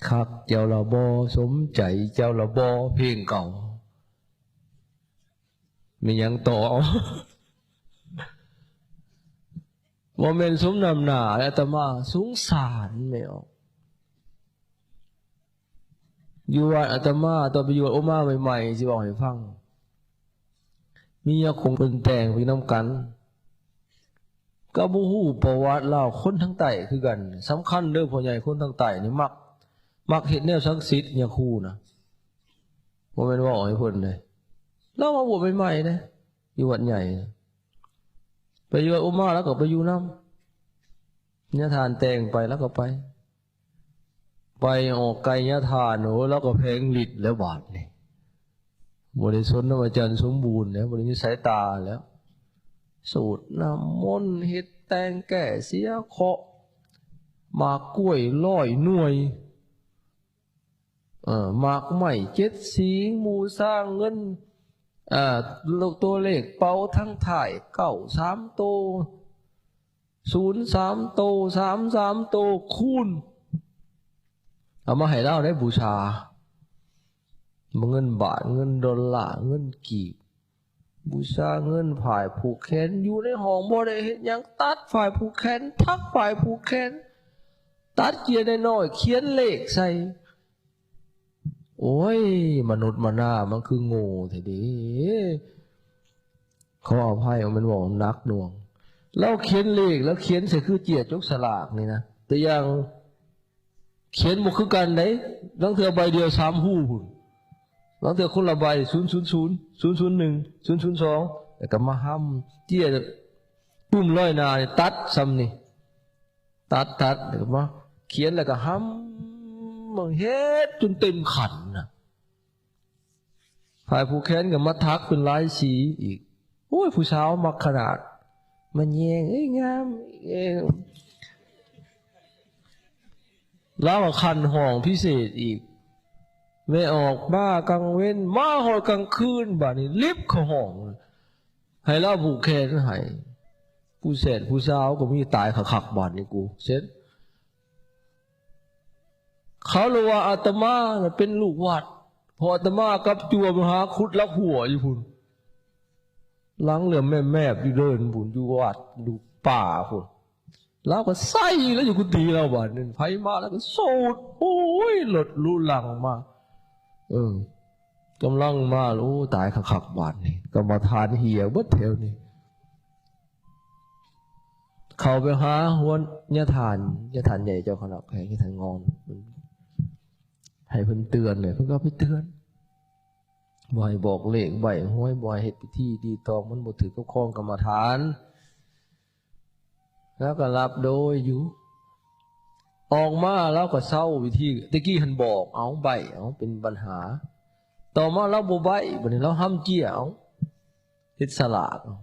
ຄັກເຈົ້າລະບໍ່ ສົມໃຈເຈົ້າລະບໍ່ ເພງເກົ່າ. ແມ່ນຫຍັງຕໍ່? ບໍ່ແມ່ນສົມນ້ຳໜ້າ ອາດຕະມາສົງສານແມ່ອອກ. ຢູ່ວັດອາດຕະມາ ຕອນໄປຢູ່ວັດອຸມາໃໝ່ໆ ຊິເວົ້າໃຫ້ຟັງ ມີຍາຄົງເພິ່ນແຕ່ງໄປນຳກັນ ກໍບໍ່ຮູ້ປະຫວັດລາວ ຄົນທາງໃຕ້ຄືກັນ. ສຳຄັນເດີພໍ່ໃຫຍ່ ຄົນທາງໃຕ້ນີ້ມັກ ມັກເຮັດແນວສັກສິດ ຍາຄູນະ ບໍ່ແມ່ນເວົ້າໃຫ້ເພິ່ນເດ້. ລາວມາບວດໃໝ່ໆເດ້ ຢູ່ວັດໃຫຍ່ ໄປຢູ່ວັດອຸມາ ລາວກໍໄປຢູ່ນຳ ຍາທ່ານແຕ່ງໄປ ລາວກໍໄປ. ໄປອອກໄກຍະທ່ານ ໂອ້ ລາວກໍແຜງລິດແລ້ວບາດນີ້ ບໍ່ໄດ້ສົນນຳອາຈານສົມບູນແລ້ວ ບໍ່ໄດ້ມີສາຍຕາແລ້ວ. ສູດນ້ຳມົນ ເຮັດແຕ່ງແກ້ເສຍເຄາະ ໝາກກ້ວຍຮ້ອຍໜ່ວຍ ເອີ ໝາກໄມ້ເຈັດສີ ບູຊາເງິນ ເອີ ຕົວເລກເປົາທາງທ້າຍ ເກົ້າສາມໂຕ ສູນສາມໂຕ ສາມສາມໂຕ ຄູນ ເອົາມາໃຫ້ລາວໄດ້ບູຊາ ເງິນບາດ ເງິນໂດລາ ເງິນກີບ ບູຊາເງິນ ຝ້າຍຜູກແຂນ ຢູ່ໃນຫ້ອງບໍ່ໄດ້ເຮັດຫຍັງ ຕັດຝ້າຍຜູກແຂນ ຖັກຝ້າຍຜູກແຂນ ຕັດເຈ້ຍນ້ອຍໆ ຂຽນເລກໃສ່. ໂອ້ຍ ມະນຸດມະນາ ມັນຄືໂງ່ແທ້ເດ. ຂໍອະໄພ ບໍ່ແມ່ນເວົ້າໜັກໜ່ວງ. ລາວຂຽນເລກ ລາວຂຽນໃສ່ຄືເຈ້ຍຈົກສະຫຼາກນີ້ນະ. ຕົວຢ່າງ ຂຽນບໍ່ຄືກັນໃດ໋. ລາງເທື່ອໃບດຽວສາມຮູພຸ້ນ. ລາງເທື່ອຄົນລະໃບ ສູນສູນສູນ ສູນສູນໜຶ່ງ ສູນສູນສອງ ແລ້ວກໍມາຫ້ຳເຈ້ຍປຸ່ມລອຍໜ້ານີ້ ຕັດສ່ຳນີ້. ຕັດ ຕັດ ແລ້ວກໍມາຂຽນ ແລ້ວກໍຫ້ຳ ເຮັດຈົນເຕັມຂັນນະ. ຝ້າຍຜູກແຂນກໍມາຖັກເປັນຫຼາຍສີອີກ. ໂອ້ຍ ຜູ້ສາວມັກຂະໜາດ ມາແຍງ ເອີຍ ງາມ ເອີຍ. ລາວກໍຂັນຫ້ອງພິເສດອີກ. ແມ່ອອກມາກາງເວັນ ມາຮອດກາງຄືນ ບາດນີ້ລິບເຂົ້າຫ້ອງ ໃຫ້ລາວຜູກແຂນໃຫ້. ຜູ້ແສດຜູ້ສາວກໍມີຕາຍຄັກໆ ບາດນີ້ກູ ເສັດ. ເຂົາເລີຍວ່າອາດຕະມານະເປັນລູກວັດ ເພາະອາດຕະມາກັບຈົວມາຫາຂຸດຫຼັກຫົວຢູ່ພຸ້ນ ຫຼັງເຫຼືອມແມບໆ ຢູ່ເດີ່ນພຸ້ນ ຢູ່ວັດ ຢູ່ປ່າພຸ້ນ. ລາວກໍໃສ່ລາວຢູ່ກຸຕິລາວ ບາດນີ້ໃຜມາລາວກໍສູດ ໂອ້ຍ ລົດລຸລັງມາ ເອີ ກຳລັງມາ ໂອ້ ຕາຍຄັກໆ ບາດນີ້ ກຳມະຖານເຫ່ຍເບິດແຖວນີ້. ເຂົ້າໄປຫາຫົວຍາທ່ານ ຍາທ່ານໃຫຍ່ເຈົ້າຄະນະແຂວງ ຍາທ່ານງອນ ໃຫ້ເພິ່ນເຕືອນເລີຍ ເພິ່ນກໍເອົາໄປເຕືອນ ບໍ່ໃຫ້ບອກເລກໃບ້ຫວຍ ບໍ່ໃຫ້ເຮັດພິທີຕີຕອງ ມັນບໍ່ຖືກກັບຄອງກຳມະຖານ. ລາວກໍລັບໂດຍຢູ່ ອອກມາລາວກໍເຊົາວິທີ. ແຕ່ກີ້ຫັ້ນບອກເອົາ ໃບ້ເອົາ ເປັນບັນຫາ. ຕໍ່ມາລາວບໍ່ໃບ້ ບາດນີ້ລາວຫ້ຳເຈ້ຍເອົາ ເຮັດສະຫຼາກເອົາ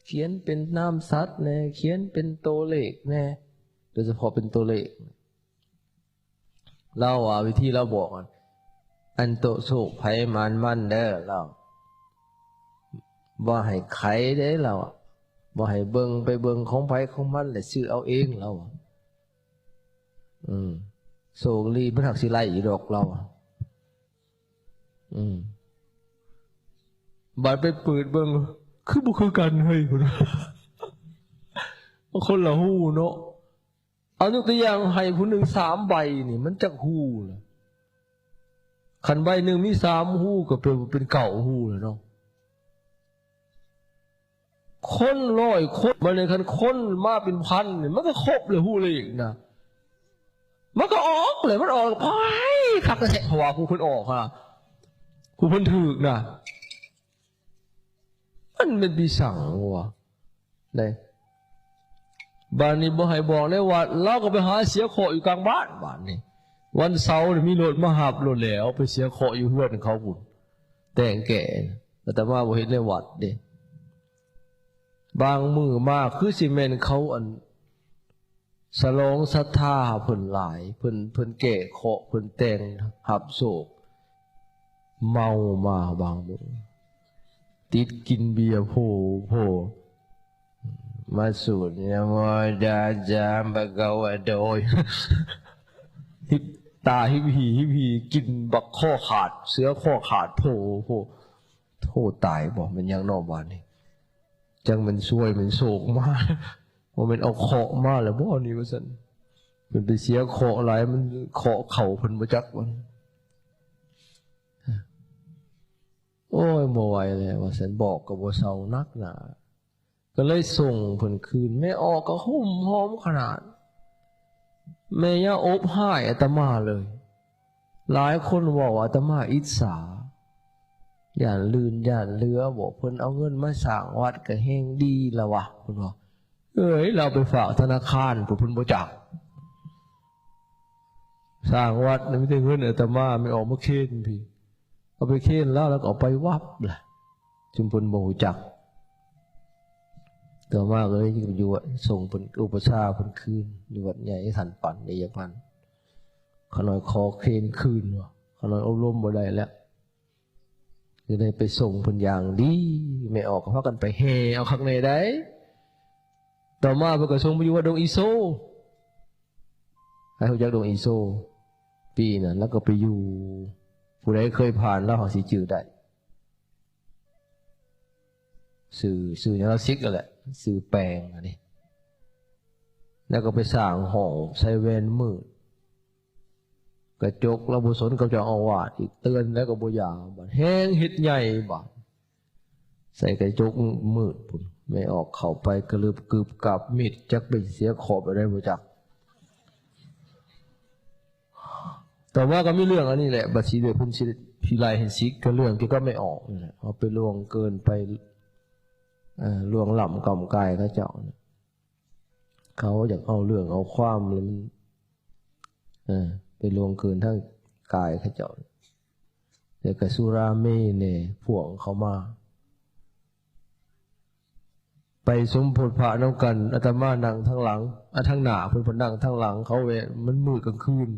ຂຽນເປັນນາມສັດແດ່ ຂຽນເປັນໂຕເລກແດ່ ໂດຍສະເພາະເປັນໂຕເລກ. ລາວວ່າວິທີລາວບອກ ອັນ ອັນໂຕະໂຊກໃຜໝານມັນເດີ ລາວ ບໍ່ໃຫ້ໄຂເດ້ ລາວ ບໍ່ໃຫ້ເບິ່ງ ໄປເບິ່ງຂອງໃຜຂອງມັນ ແລ້ວຊື້ເອົາເອງ ລາວວ່າ. ອືມ ໂຊກລີ້ມັນຫາກຊິໄລ່ຢູ່ດອກ ລາວວ່າ. ອືມ ບາດໄປເປີດເບິ່ງ ຄືບໍ່ຄືກັນເຮີ້ຍ ພຸ້ນ. ຄົນລະຮູເນາະ. ເອົາຍົກຕົວຢ່າງໃຫ້ຜູ້ໜຶ່ງສາມໃບນີ້ ມັນຈັກຮູລະ? ຄັນໃບໜຶ່ງມີສາມຮູ ກໍແປວ່າເປັນເກົ້າຮູແລ້ວເນາະ. ຄົນຮ້ອຍຄົນ ບາດນີ້ຄັນຄົນມາເປັນພັນນີ້ ມັນກໍຄົບແລ້ວ ຮູ້ເລກນະ ມັນກໍອອກແຫຼະ ມັນອອກ ໂອ້ຍ ຄັກແທ້ ເພາະວ່າຜູ້ເພິ່ນອອກຫັ້ນນະ ຜູ້ເພິ່ນຖືກນະ ມັນແມ່ນປີສັງວະ ເດ້. ບາດນີ້ບໍ່ໃຫ້ບອກໃນວັດ ລາວກໍໄປຫາເສຍເຄາະຢູ່ກາງບ້ານ. ບາດນີ້ວັນເສົານີ້ມີລົດມາຮັບໂລດແຫຼະ ໄປເສຍເຄາະຢູ່ເຮືອນເຂົາພຸ້ນ ແຕ່ງແກ່. ອາດຕະມາບໍ່ເຮັດໃນວັດເດ້. ບາງມື້ມາຄືຊິແມ່ນເຂົາ ອັນ ສະຫຼອງສັດທາເພິ່ນຫຼາຍ ເພິ່ນ ເພິ່ນແກ້ເຄາະ ເພິ່ນແຕ່ງຮັບໂຊກ. ເມົາມາບາງມື້ ຕິດກິນເບຍໂພ ໂພ ມາສູດ ນະໂມຕັດສະ ພະຄະວະໂຕ ຫິບຕາຫິບຫີຫິບຫີ ກິນບັກຄໍຂາດ ເສືອຄໍຂາດ ໂພ ໂພ ໂທ ຕາຍບໍ່ ແມ່ນຫຍັງເນາະບາດນີ້ ຈັ່ງແມ່ນຊວຍແມ່ນໂສກມາ ບໍ່ແມ່ນເອົາເຄາະມາແລ້ວບໍ່ນີ້ວ່າຊັ້ນ ເພິ່ນໄປເສຍເຄາະຫຼາຍ ມັນເຄາະເຂົ້າເພິ່ນບໍ່ຈັກວ່າ ໂອ້ຍ ບໍ່ໄຫວແລ້ວວ່າຊັ້ນ ບອກກໍບໍ່ເຊົາ ໜັກໜາ ກໍເລີຍສົ່ງເພິ່ນຄືນ ແມ່ອອກກໍໂຮມຮອມຂະໜາດ ແມ່ຢ່າອົບຮ້າຍອາດຕະມາເລີຍ ຫຼາຍຄົນເວົ້າອາດຕະມາອິດສາ ຢ້ານລື່ນຢ້ານເຫຼືອ ບອກເພິ່ນເອົາເງິນມາສ້າງວັດກໍແຮງດີລະວະ ເພິ່ນວ່າ ເອີຍ ລາວໄປຝາກທະນາຄານ ເພິ່ນບໍ່ຈັກ ສ້າງວັດນະ ມີແຕ່ເງິນອາດຕະມາ ແມ່ອອກມາເຄນພີ້ ເອົາໄປເຄນລາວ ລາວກໍເອົາໄປວັບລະ ຊຸມເພິ່ນບໍ່ຮູ້ຈັກ ຕໍ່ມາກໍເລີຍຢູ່ວັດ ສົ່ງເພິ່ນ ອຸປະຊາເພິ່ນຄືນ ຢູ່ວັດໃຫຍ່ທັນປັນ ໄດ້ຈັກພັນ ຂ້ານ້ອຍຂໍເຄນຄືນວ່າ ຂ້ານ້ອຍອົບຮົມບໍ່ໄດ້ແລ້ວ ກໍໄດ້ໄປສົ່ງເພິ່ນຢ່າງດີ ແມ່ອອກກໍພາກັນໄປແຫ່ເອົາຄັກແນ່ໃດ ຕໍ່ມາເພິ່ນກໍສົ່ງໄປຢູ່ວັດດົງອີໂຊ ໃຜຮູ້ຈັກດົງອີໂຊ? ປີນັ້ນລາວກໍໄປຢູ່ ຜູ້ໃດເຄີຍຜ່ານລາວຫາຊິຈື່ໄດ້ ຊື່ ຊື່ຫຍັງ ລາວສິກນັ້ນແຫຼະ ຊື່ແປງອັນນີ້ ແລ້ວກໍໄປສ້າງຫ້ອງໃສ່ແວ່ນມືດ ກະຈົກລາວບໍ່ສົນກັບເຈົ້າອາວາດອີກ ເຕືອນແລ້ວກໍບໍ່ຢາ ບາດແຮງເຮັດໃຫຍ່ບາດ ໃສ່ກະຈົກມືດພຸ້ນ ແມ່ອອກເຂົ້າໄປກະລຶບກຶບກັບ ມິດຈັກໄປເສຍເຄາະແບບໃດບໍ່ຈັກ ຕໍ່ມາກໍມີເລື່ອງອັນນີ້ແຫຼະ ບັດຊິເລີຍເພິ່ນຊິ ຊິໄລ່ໃຫ້ສິກ ກໍເລື່ອງກ່ຽວກັບແມ່ອອກນີ້ແຫຼະ ເຮົາໄປລ່ວງເກີນໄປ ເອີ ລ່ວງລ້ຳກ້ຳກາຍເຂົາເຈົ້າ ເຂົາຢາກເອົາເລື່ອງເອົາຄວາມ ແລ້ວມັນ ເອີ ໄປລ່ວງເກີນທາງກາຍເຂົາເຈົ້າ ແລ້ວກໍສຸຣາເມແດ່ ພວກເຂົາມາ ໄປສົມໂພດພະນຳກັນ ອາດຕະມານັ່ງທາງຫຼັງ ອາ ທາງໜ້າ ເພິ່ນ ເພິ່ນນັ່ງທາງຫຼັງ ເຂົາແວ່ ມັນມືດກາງຄືນ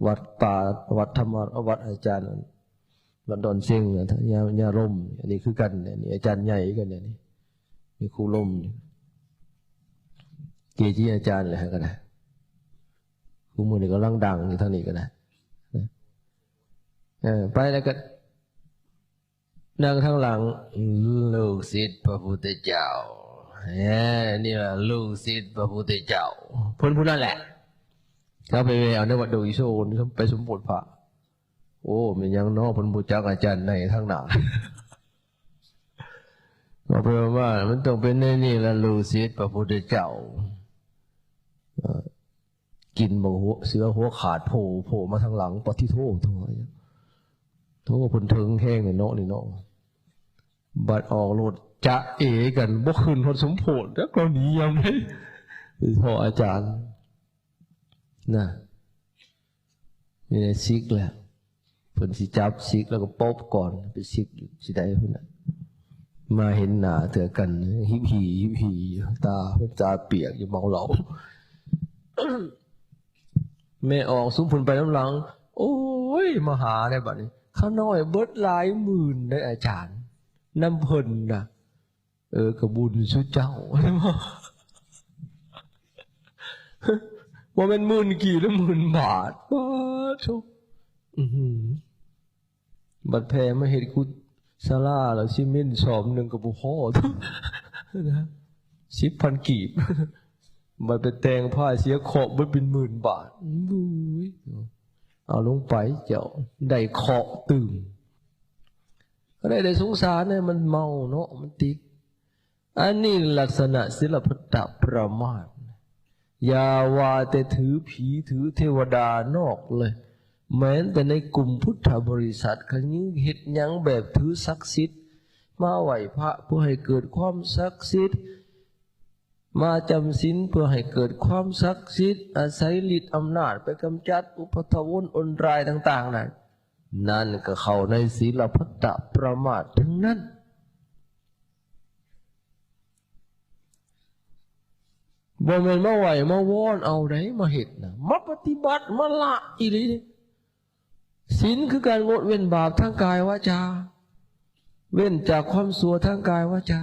ວັດປ່າ ວັດທຳມະ ວັດອາຈານ ວັດດອນເຊັງ ຍາ ຍາລົມ ອັນນີ້ຄືກັນ ອັນນີ້ອາຈານໃຫຍ່ຄືກັນ ອັນນີ້ ມີຄູລົມ ເກຈິອາຈານແຫຼະ ກໍໄດ້ ຄູ່ມື້ນີ້ກຳລັງດັງຢູ່ທາງນີ້ກໍໄດ້ ເອີ ໄປແລ້ວກໍ ນັ່ງທາງຫຼັງ ລູກສິດພະພຸດທະເຈົ້າ ແນ່ ນີ້ລະລູກສິດພະພຸດທະເຈົ້າ ເພິ່ນຜູ້ນັ້ນແຫຼະ ເຂົາໄປແວ່ເອົາໃນວັດດົງອີໂຊ ໄປສົມໂພດພະ ໂອ້ ແມ່ນຫຍັງເນາະ ເພິ່ນບໍ່ຈັກອາຈານໃນທາງໜ້າ ເວົ້າໄປເວົ້າມາ ມັນຕ້ອງເປັນໃນນີ້ລະ ລູກສິດພະພຸດທະເຈົ້າ ເອີ ກິນບັກຫົວ ເສືອຫົວຂາດໂພ ໂພມາທາງຫຼັງ ປະຕິໂທ ໂທ ໂທ ເພິ່ນເຖິງແຮງເນາະນີ້ເນາະ ບັດອອກໂລດຈະເອກັນ ບໍ່ຂຶ້ນຮອດສົມໂພດ ຈັກລາວໜີຍາມໃດ ເພາະອາຈານ ນະ ນີ້ແຫຼະສິກແຫຼະ ເພິ່ນຊິຈັບສິກແລ້ວກໍປົບກ່ອນ ໄປສິກຊິໄດ້ພຸ້ນນະ ມາເຫັນໜ້າເທື່ອກັນ ຫິບຫີຫິບຫີ ຕາເພິ່ນຕາປຽກຢູ່ເມົາເຫຼົ້າ ແມ່ອອກຊຸມເພິ່ນໄປນຳຫຼັງ ໂອ້ຍ ມາຫາແດ່ບັດນີ້ ຂ້ານ້ອຍເບິດຫຼາຍໝື່ນເດ້ອາຈານ ນຳເພິ່ນນະ ເອີ ກະບຸນສູ່ເຈົ້າ ບໍ່ແມ່ນໝື່ນກີບ ຫຼື ໝື່ນບາດ ປາດໂທ ອືຫື ບັດແຜ່ມາເຮັດກຸສາລາແລ້ວ ຊິເມັນສອບໜຶ່ງກໍບໍ່ພໍ ນະ ສິບພັນກີບ ບັດໄປແຕ່ງພາເສຍເຄາະເບິດເປັນໝື່ນບາດ ບຸ້ຍ ເອົາລົງໄປເຈົ້າ ໄດ້ເຄາະຕື່ມ ກໍໄດ້ ໄດ້ສົງສານະ ມັນເມົາເນາະ ມັນຕິດ ອັນນີ້ລັກສະນະສິລະພັດຕະປະໝາດ ຢ່າວ່າແຕ່ຖືຜີຖືເທວະດານອກເລີຍ ແມ້ແຕ່ໃນກຸ່ມພຸດທະບໍລິສັດ ຄັນຍັງເຮັດຫຍັງແບບຖືສັກສິດ ມາໄຫວ້ພະເພື່ອໃຫ້ເກີດຄວາມສັກສິດ ມາຈຳສິນເພື່ອໃຫ້ເກີດຄວາມສັກສິດ ອາໄສລິດອຳນາດໄປກຳຈັດອຸປະທະວົນອົນຕະລາຍຕ່າງໆນັ້ນ ນັ້ນກໍເຂົ້າໃນສິລະພັດຕະປະໝາດທັງນັ້ນ. ບໍ່ແມ່ນມາໄຫວ້ມາວອນເອົາໃດ ມາເຮັດນະ ມາປະຕິບັດ ມາລະອີ່ຫຼີເດ້. ສິນຄືການງົດເວັ້ນບາບທາງກາຍວາຈາ ເວັ້ນຈາກຄວາມຊົ່ວທາງກາຍວາຈາ.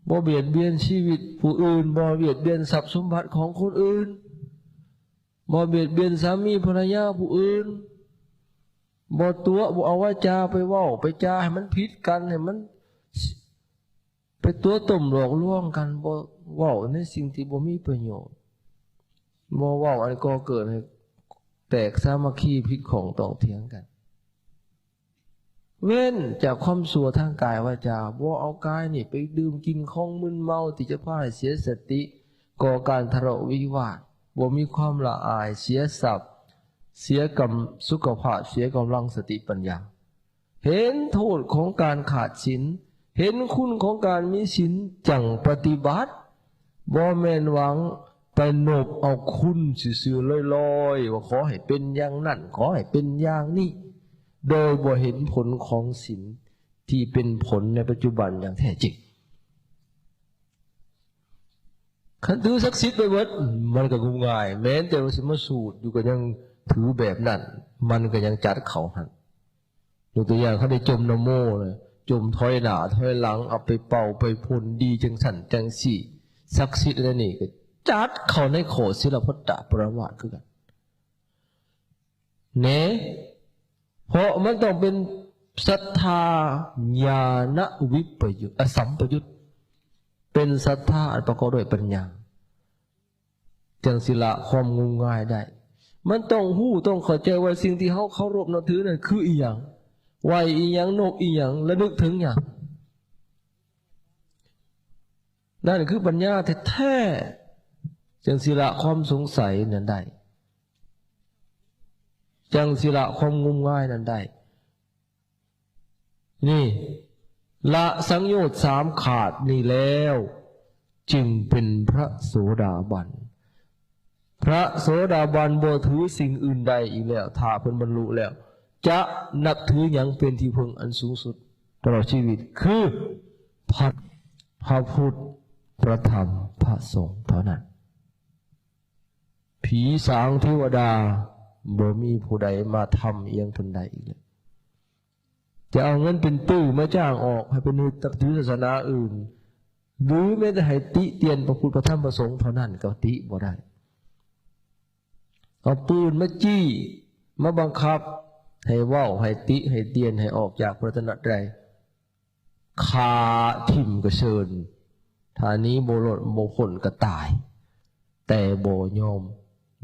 ບໍ່ບຽດບຽນຊີວິດຜູ້ອື່ນ, ບໍ່ບຽດບຽນຊັບສົມບັດຂອງຄົນອື່ນ, ບໍ່ບຽດບຽນສາມີພັນລະຍາຜູ້ອື່ນ, ບໍ່ຕົວະ ບໍ່ເອົາວາຈາໄປເວົ້າໄປຈາໃຫ້ມັນຜິດກັນ, ໃຫ້ມັນ ໄປຕົວະຕົ້ມຫຼອກລວງກັນ, ບໍ່ເວົ້າໃນສິ່ງທີ່ບໍ່ມີປະໂຫຍດ, ບໍ່ເວົ້າອັນກໍ່ເກີດໃຫ້ແຕກສາມັກຄີ, ຜິດຂ້ອງຕ້ອງຖຽງກັນ. ເວັ້ນຈາກຄວາມຊົ່ວທາງກາຍວາຈາ, ບໍ່ເອົາກາຍນີ້ໄປດື່ມກິນຂອງມຶນເມົາທີ່ຈະພາໃຫ້ເສຍສະຕິ, ກໍ່ການທະເລາະວິວາດ, ບໍ່ມີຄວາມລະອາຍ, ເສຍຊັບ, ເສຍກຳ ສຸຂະພາບ, ເສຍກຳລັງສະຕິປັນຍາ. ເຫັນໂທດຂອງການຂາດສິນ, ເຫັນຄຸນຂອງການມີສິນ, ຈັ່ງປະຕິບັດ, ບໍ່ແມ່ນຫວັງໄປນົບເອົາຄຸນຊື່ໆລອຍໆ ວ່າຂໍໃຫ້ເປັນຢ່າງນັ້ນ, ຂໍໃຫ້ເປັນຢ່າງນີ້, ໂດຍບໍ່ເຫັນຜົນຂອງສິນທີ່ເປັນຜົນໃນປັດຈຸບັນຢ່າງແທ້ຈິງ. ຄັນຖືສັກສິດໄປເບິດ, ມັນກໍງມງາຍ, ແມ່ນແຕ່ວ່າຊິມາສູດຢູ່ກໍຍັງຖືແບບນັ້ນ, ມັນກໍຍັງຈັດເຂົ້າຫັ້ນ. ຍົກຕົວຢ່າງ ຄັນໄດ້ຈົ່ມນະໂມນະ, ຈົ່ມຖອຍໜ້າຖອຍຫຼັງ, ເອົາໄປເປົ່າໄປພົ່ນ, ດີຈັ່ງຊັ້ນຈັ່ງຊີ້, ສັກສິດອັນນັ້ນນີ້, ກໍຈັດເຂົ້າໃນຂໍ້ສິລະພັດຕະປະລະມາດຄືກັນ. ແນ່ ເພາະມັນຕ້ອງເປັນສັດທາຍານະວິປະຍຸດ ອະ ສຳປະຍຸດ, ເປັນສັດທາອັນປະກອບດ້ວຍປັນຍາ, ຈັ່ງຊິລະຄວາມງົມງາຍໄດ້. ມັນຕ້ອງຮູ້, ຕ້ອງເຂົ້າໃຈວ່າສິ່ງທີ່ເຮົາເຄົາລົບນັບຖືນັ້ນຄືອີ່ຫຍັງ, ໄຫວ້ອີ່ຫຍັງ, ນົບອີ່ຫຍັງ, ລະນຶກເຖິງຫຍັງ. ນັ້ນຄືປັນຍາແທ້ໆ, ຈັ່ງຊິລະຄວາມສົງໄສນັ້ນໄດ້, ຈັ່ງຊິລະຄວາມງົມງາຍນັ້ນໄດ້. ນີ້ ລະສັງໂຍດສາມຂາດນີ້ແລ້ວ ຈຶ່ງເປັນພະໂສດາບັນ. ພະໂສດາບັນບໍ່ຖືສິ່ງອື່ນໃດອີກແລ້ວ, ຖ້າເພິ່ນບັນລຸແລ້ວ ຈະນັບຖືຫຍັງເປັນທີ່ເພິ່ງອັນສູງສຸດຕະຫຼອດຊີວິດ? ຄືພະ ພະພຸດ ພະທຳ ພະສົງເທົ່ານັ້ນ. ຜີສາງເທວະດາ ບໍ່ມີຜູ້ໃດມາທຳອຽງເພິ່ນໄດ້ອີກແລ້ວ. ຈະເອົາເງິນເປັນຕື້ມາຈ້າງອອກໃຫ້ເພິ່ນນັບຖືສາສະໜາອື່ນ, ຫຼືແມ້ແຕ່ໃຫ້ຕິຕຽນພະພຸດ ພະທຳ ພະສົງເທົ່ານັ້ນກໍຕິບໍ່ໄດ້. ເອົາປືນມາຈີ້, ມາບັງຄັບໃຫ້ເວົ້າ, ໃຫ້ຕິ, ໃຫ້ຕຽນ, ໃຫ້ອອກຈາກພະລັດຕະນະໄຕ, ຂ້າຖິ້ມກະເຊີນ, ຖ້າໜີບໍ່ລົດບໍ່ພົ້ນກະຕາຍ, ແຕ່ບໍ່ຍອມ,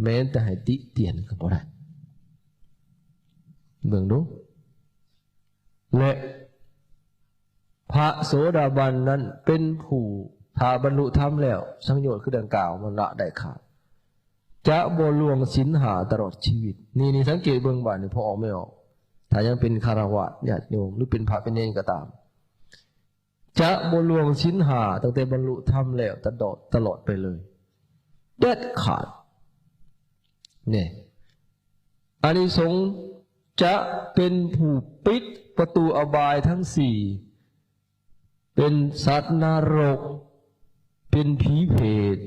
ແມ້ນແຕ່ໃຫ້ຕິຕຽນກໍບໍ່ໄດ້. ເບິ່ງດູ. ແລະ ພະໂສດາບັນນັ້ນເປັນຜູ້ ຖ້າບັນລຸທຳແລ້ວ, ສັງໂຍດຄືດັ່ງກ່າວ ມັນລະໄດ້ຂາດ, ຈະບໍ່ລ່ວງສິນຫ້າຕະຫຼອດຊີວິດ. ນີ້, ນີ້ສັງເກດເບິ່ງບາດນີ້ ພໍອອກແມ່ອອກ, ຖ້າຍັງເປັນຄາລະວາດຍາດໂຍມ ຫຼືເປັນພະເປັນເນນກໍຕາມ, ຈະບໍ່ລ່ວງສິນຫ້າຕັ້ງແຕ່ບັນລຸທຳແລ້ວຕະຫຼອດ, ຕະຫຼອດໄປເລີຍ ເດັດຂາດ. ນີ້ ອານິສົງຈະເປັນຜູ້ປິດປະຕູອະບາຍທັງສີ່, ເປັນສັດນະລົກ, ເປັນຜີເຜດ,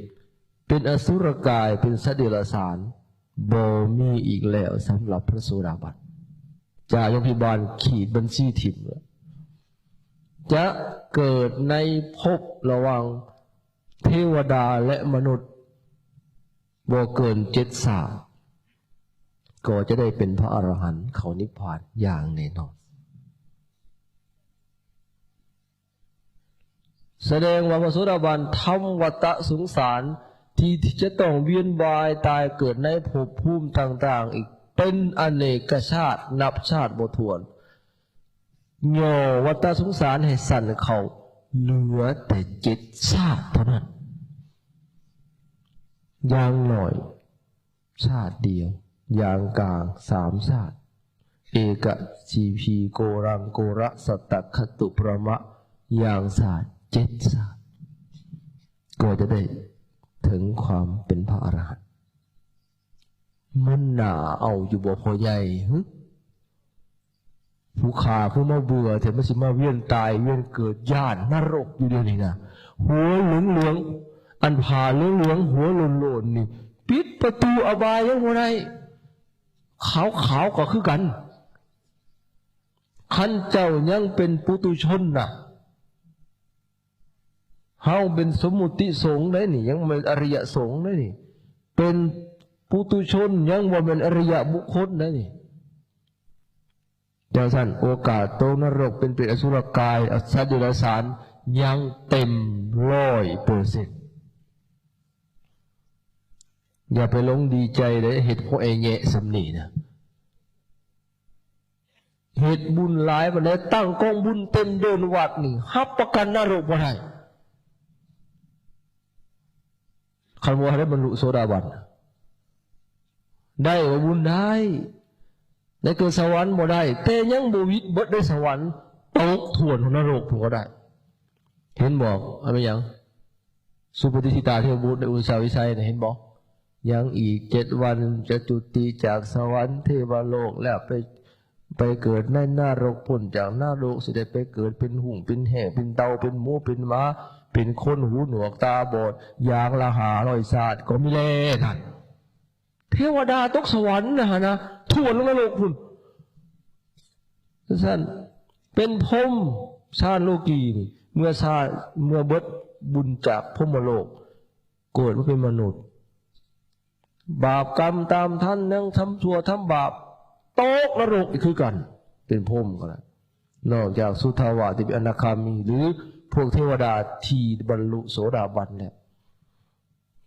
ເປັນອະສຸລະກາຍ, ເປັນສັດເດຍລະສານ, ບໍ່ມີອີກແລ້ວສຳລັບພະໂສດາບັນ. ຈາຍົມພິບານຂີດບັນຊີຖິ້ມແລ້ວ. ຈະເກີດໃນພົບລະຫວ່າງເທວະດາ ແລະ ມະນຸດ ບໍ່ເກີນເຈັດຊາດ, ກໍຈະໄດ້ເປັນພະອະລະຫັນເຂົ້ານິບພານຢ່າງແນ່ນອນ. ສະແດງວ່າພະໂສດາບັນທຳວັດຕະສົງສານທີ່ ທີ່ຈະຕ້ອງວຽນວ່າຍຕາຍເກີດໃນພົບພູມຕ່າງໆອີກເປັນອະເນກະຊາດ ນັບຊາດບໍ່ຖ້ວນ. ຫຍໍ້ວັດຕະສົງສານໃຫ້ສັ້ນເຂົ້າ ເຫຼືອແຕ່ເຈັດຊາດເທົ່ານັ້ນ ຢ່າງໜ້ອຍ. ຊາດດຽວ, ຢ່າງກາງສາມຊາດ, ເອກະ ຊີພີ ໂກລັງ ໂກລະ ສັດຕະ ຄະຕຸ ປະມະ, ຢ່າງຊາດເຈັດຊາດ ກໍຈະໄດ້ເຖິງຄວາມເປັນພະອະລະຫັນ. ມັນໜ້າເອົາຢູ່ບໍ່ພໍ່ໃຫຍ່? ຫຶ? ຜູ້ຂ້າຄືມາເບື່ອແທ້ ມັນຊິມາວຽນຕາຍວຽນເກີດ ຢ້ານນະລົກຢູ່ດຽວນີ້ນະ. ຫົວເຫຼືອງໆ ອັນຜ້າເຫຼືອງໆ ຫົວໂລ້ນໆນີ້ ປິດປະຕູອະບາຍຍັງບໍ່ໄດ້. ຂາວໆ ກໍຄືກັນ. ຄັນເຈົ້າຍັງເປັນປຸຖຸຊົນນະ, ເຮົາເປັນສົມມຸດຕິສົງໄດ໋ນີ້ ຍັງບໍ່ແມ່ນອະລິຍະສົງໄດ໋ນີ້ ເປັນປຸຖຸຊົນ ຍັງບໍ່ແມ່ນອະລິຍະບຸກຄົນໄດ໋ນີ້. ຈັ່ງຊັ້ນ ໂອກາດຕົກນະລົກ ເປັນເປດ ອະສຸລະກາຍ ອະ ສັດເດຍລະສານ ຍັງເຕັມຮ້ອຍເປີເຊັນ. ຢ່າໄປຫຼົງດີໃຈເດ້ ເຮັດພໍແອແຍະສ່ຳນີ້ນະ. ເຮັດບຸນຫຼາຍປານໃດ ຕັ້ງກອງບຸນເຕັມເດີ່ນວັດນີ້ ຮັບປະກັນນະລົກບໍ່ໄດ້. ຄັນບໍ່ໄດ້ບັນລຸໂສດາບັນ ໄດ້ບໍ່ບຸນ? ໄດ້. ໄດ້ເກີດສະຫວັນບໍ່? ໄດ້. ແຕ່ຍັງບໍ່ວິດເບິດໃນສະຫວັນ ຕົກຖ້ວນນະລົກພຸ້ນກໍໄດ້. ເຫັນບໍ່? ອັນແມ່ນຫຍັງ? ສຸປະຕິດຖິຕາເທວະບຸດໃນອຸດສາວິໄສນະ ເຫັນບໍ່? ຍັງອີກເຈັດວັນຈະຈຸຕິຈາກສະຫວັນເທວະໂລກ ແລ້ວໄປ ໄປເກີດໃນນະລົກ ພົ້ນຈາກນະລົກ ຊິໄດ້ໄປເກີດເປັນຮຸ້ງເປັນແຮງ ເປັນເຕົ່າເປັນໝູເປັນໝາ ເປັນຄົນຫູໜວກຕາບອດ ຢ່າງລະຫ້າຮ້ອຍຊາດກໍມີແລ້ວນັ້ນ. ເທວະດາຕົກສະຫວັນນະຫັ້ນນະ ຖ້ວນລົງນະລົກພຸ້ນ. ຊັ້ນ ເປັນພົມ ຊານໂລກີນີ້ ເມື່ອຊາດ ເມື່ອເບິດບຸນຈາກພົມມະໂລກ ເກີດມາເປັນມະນຸດ ບາບກຳຕາມທັນ ຍັງທຳຊົ່ວທຳບາບ ຕົກນະລົກອີກຄືກັນ ເປັນພົມກໍໄດ້ ນອກຈາກສຸທາວາດທີ່ເປັນອະນາຄາມີ ຫຼື ພວກເທວະດາທີ່ບັນລຸໂສດາບັນແລ້ວ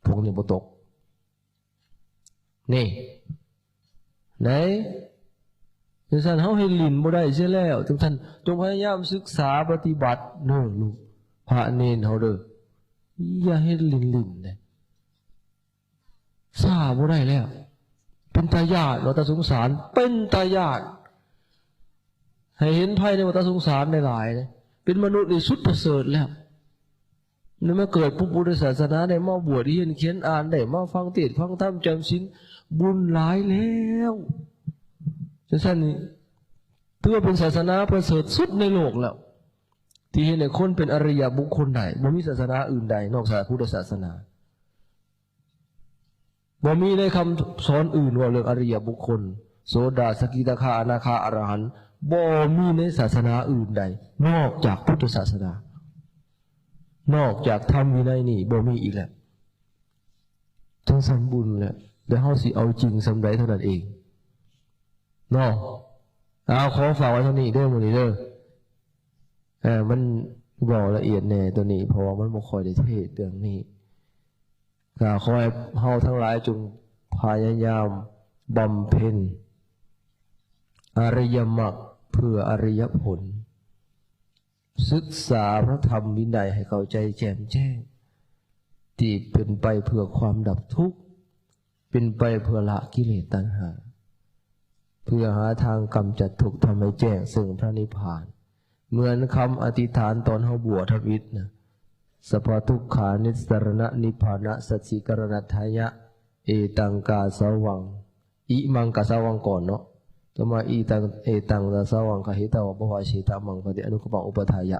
ພວກນີ້ບໍ່ຕົກ. ນີ້ ໃນ ຈັ່ງຊັ້ນເຮົາເຮັດຫຼິ້ນບໍ່ໄດ້ເສຍແລ້ວ. ຈັ່ງຊັ້ນຈົ່ງພະຍາຍາມສຶກສາປະຕິບັດເດີລູກ ພະເນນເຮົາເດີ ຢ່າເຮັດຫຼິ້ນໆເດ້. ຊ້າບໍ່ໄດ້ແລ້ວ ເປັນຕາຢ້ານ ວັດຕະສົງສານ ເປັນຕາຢ້ານ. ໃຫ້ເຫັນໄພໃນວັດຕະສົງສານຫຼາຍໆເດ້. ເປັນມະນຸດນີ້ສຸດປະເສີດແລ້ວ. ໄດ້ມາເກີດພົບພຸດທະສາສະໜາ ໄດ້ມາບວດ ຮຽນຂຽນອ່ານ ໄດ້ມາຟັງເທດຟັງທຳ ຈຳສິນ ບຸນຫຼາຍແລ້ວ. ຈັ່ງຊັ້ນນີ້ ຖືວ່າເປັນສາສະໜາປະເສີດສຸດໃນໂລກແລ້ວ ທີ່ເຮັດໃຫ້ຄົນເປັນອະລິຍະບຸກຄົນໄດ້. ບໍ່ມີສາສະໜາອື່ນໃດນອກຈາກພຸດທະສາສະໜາ. ບໍ່ມີໃນຄຳສອນອື່ນເວົ້າເລື່ອງອະລິຍະບຸກຄົນ ໂສດາ ສະກິດາຄາ ອະນາຄາ ອະລະຫັນ ບໍ່ມີໃນສາສະໜາອື່ນໃດ ນອກຈາກພຸດທະສາສະໜາ ນອກຈາກທຳວິໄນນີ້ບໍ່ມີອີກແລ້ວ. ຈັ່ງຊັ້ນບຸນແຫຼະ ແຕ່ເຮົາຊິເອົາຈິງສ່ຳໃດເທົ່ານັ້ນເອງເນາະ. ເອົາ ຂໍຝາກໄວ້ເທົ່ານີ້ເດີ ມື້ນີ້ເດີ. ເອີ ມັນເວົ້າລະອຽດແດ່ໂຕນີ້ ເພາະວ່າມັນບໍ່ຄ່ອຍໄດ້ເທດເລື່ອງນີ້. ກໍຂໍໃຫ້ເຮົາທັງຫຼາຍຈົ່ງພະຍາຍາມບຳເພັນອະລິຍະມັກເພື່ອອະລິຍະຜົນ, ສຶກສາພະທຳວິໄນໃຫ້ເຂົ້າໃຈແຈ່ມແຈ້ງ, ທີ່ເປັນໄປເພື່ອຄວາມດັບທຸກ, ເປັນໄປເພື່ອລະກິເລດຕັນຫາ, ເພື່ອຫາທາງກຳຈັດທຸກ ທຳໃຫ້ແຈ້ງເຊິ່ງພະນິບພານ. ເໝືອນຄຳອະທິຖານຕອນເຮົາບວດທຳອິດນະ, ສັບພະທຸກຂານິດສະຣະນະນິບພານະສັດສິກະຣະນະທາຍະ ເອຕັງກາສາວັງ ອິມັງກາສາວັງກ່ອນເນາະ, ຕໍ່ມາ ອີຕັງ ເອຕັງກາສາວັງຄະຫິຕະວະ ປະພາເຊຕະ ມັງພັນຕິ ອະນຸກຳປັງ ອຸປະຖາຍະ.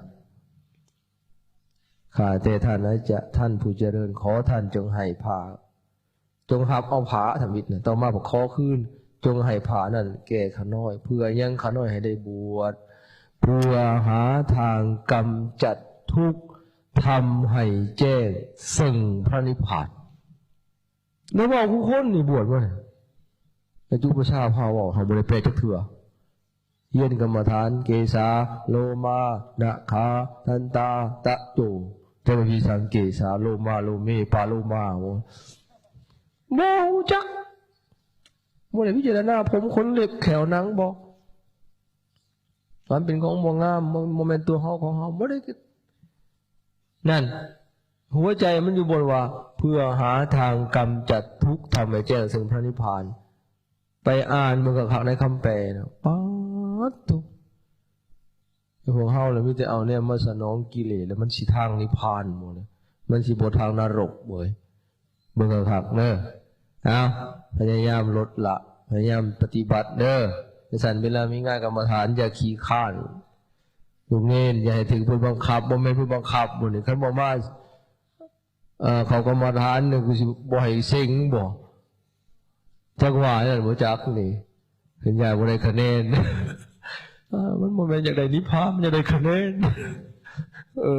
ຂ້າແຕ່ທ່ານອາຈານ ທ່ານຜູ້ຈະເລີນ, ຂໍທ່ານຈົ່ງໃຫ້ພາ ຈົ່ງຮັບເອົາພາທຳອິດນະ, ຕໍ່ມາຂໍຄືນ, ຈົ່ງໃຫ້ພານັ້ນແກ່ຂ້ານ້ອຍ, ເພື່ອຍັງຂ້ານ້ອຍໃຫ້ໄດ້ບວດ, ເພື່ອຫາທາງກຳຈັດທຸກ, ທຳໃຫ້ແຈ້ງເຊິ່ງພະນິບພານ. ແລ້ວເວົ້າຜູ້ຄົນນີ້ບວດມາ, ອາຍຸປະຊາພາເວົ້າ ເຮົາບໍ່ໄດ້ແປຈັກເທື່ອ. ຮຽນກຳມະຖານ ເກສາ ໂລມາ ນະຂາ ທັນຕາ ຕະໂຈ ແຕ່ວ່າພິສັງ ເກສາ ໂລມາ ໂລເມ ປາໂລມາ ບໍ່ຮູ້ຈັກ. ບໍ່ໄດ້ພິຈາລະນາຜົມ ຂົນ ເລັບ ແຂ້ວ ໜັງບໍ່? ມັນເປັນຂອງບໍ່ງາມ, ບໍ່ ບໍ່ແມ່ນຕົວເຮົາຂອງເຮົາ, ບໍ່ໄດ້. ນັ້ນ ຫົວໃຈມັນຢູ່ບ່ອນວ່າ ເພື່ອຫາທາງກຳຈັດທຸກ ທຳໃຫ້ແຈ້ງເຊິ່ງພະນິບພານ. ໄປອ່ານເບິ່ງຄັກໆໃນຄຳແປນະ, ປາດໂທ້ ພວກເຮົາລະມີແຕ່ເອົາແນວມາສະໜອງກິເລດ ແລ້ວມັນຊິທາງນິບພານບໍ່ນະ? ມັນຊິບໍ່ທາງນະລົກເວີຍ. ເບິ່ງຄັກໆເດີ. ເອົາ ພະຍາຍາມລົດລະ, ພະຍາຍາມປະຕິບັດເດີ. ຈັ່ງຊັ້ນເວລາມີງານກຳມະຖານ ຢ່າຂີ້ຄ້ານ. ລູກເນນຢ່າໃຫ້ຖືກເພິ່ນບັງຄັບ, ບໍ່ແມ່ນເພິ່ນບັງຄັບບໍ່ນີ້. ຄັນບໍ່ມາ ເອີ ເຂົ້າກຳມະຖານນີ້ ກູຊິບໍ່ໃຫ້ເສັງບໍ່? ຈັກວ່ານັ້ນບໍ່ຈັກນີ້. ເພິ່ນຢາກບໍ່ໄດ້ຄະແນນ. ເອີ ມັນບໍ່ແມ່ນຢາກໄດ້ນິບພານ, ມັນຢາກໄດ້ຄະແນນ. ເອີ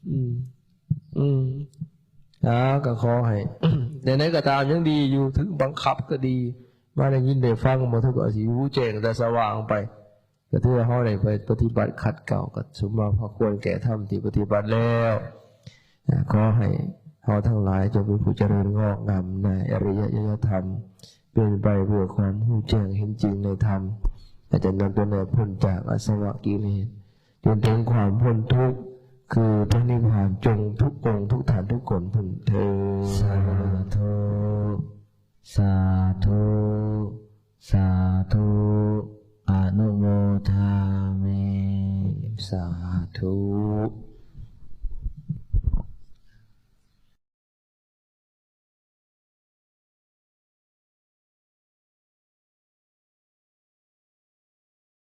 ອືມ. อืม อ่า ก็ขอให้ ในไหนก็ตามยังดีอยู่ ถึงบังคับก็ดี มาได้ยินได้ฟัง บ่ถือก็สิหูแจ้งแต่สว่างไป ก็ถือว่าเฮาได้ไปปฏิบัติขัดเกลา ก็สมมาพาควรแก่ธรรมที่ปฏิบัติแล้ว อ่า ขอให้เฮาทั้งหลายจงเป็นผู้เจริญงอกงามในอริยญาณธรรม เป็นไปเพื่อความรู้แจ้งเห็นจริงในธรรม และจะนำตนให้พ้นจากอาสวะกิเลส จนถึงความพ้นทุกข์ คือพระนิพพาน จงทุกองค์ทุกท่านทุกคนเพิ่นเทอญ สาธุ สาธุ สาธุ อนุโมทามิ สาธุ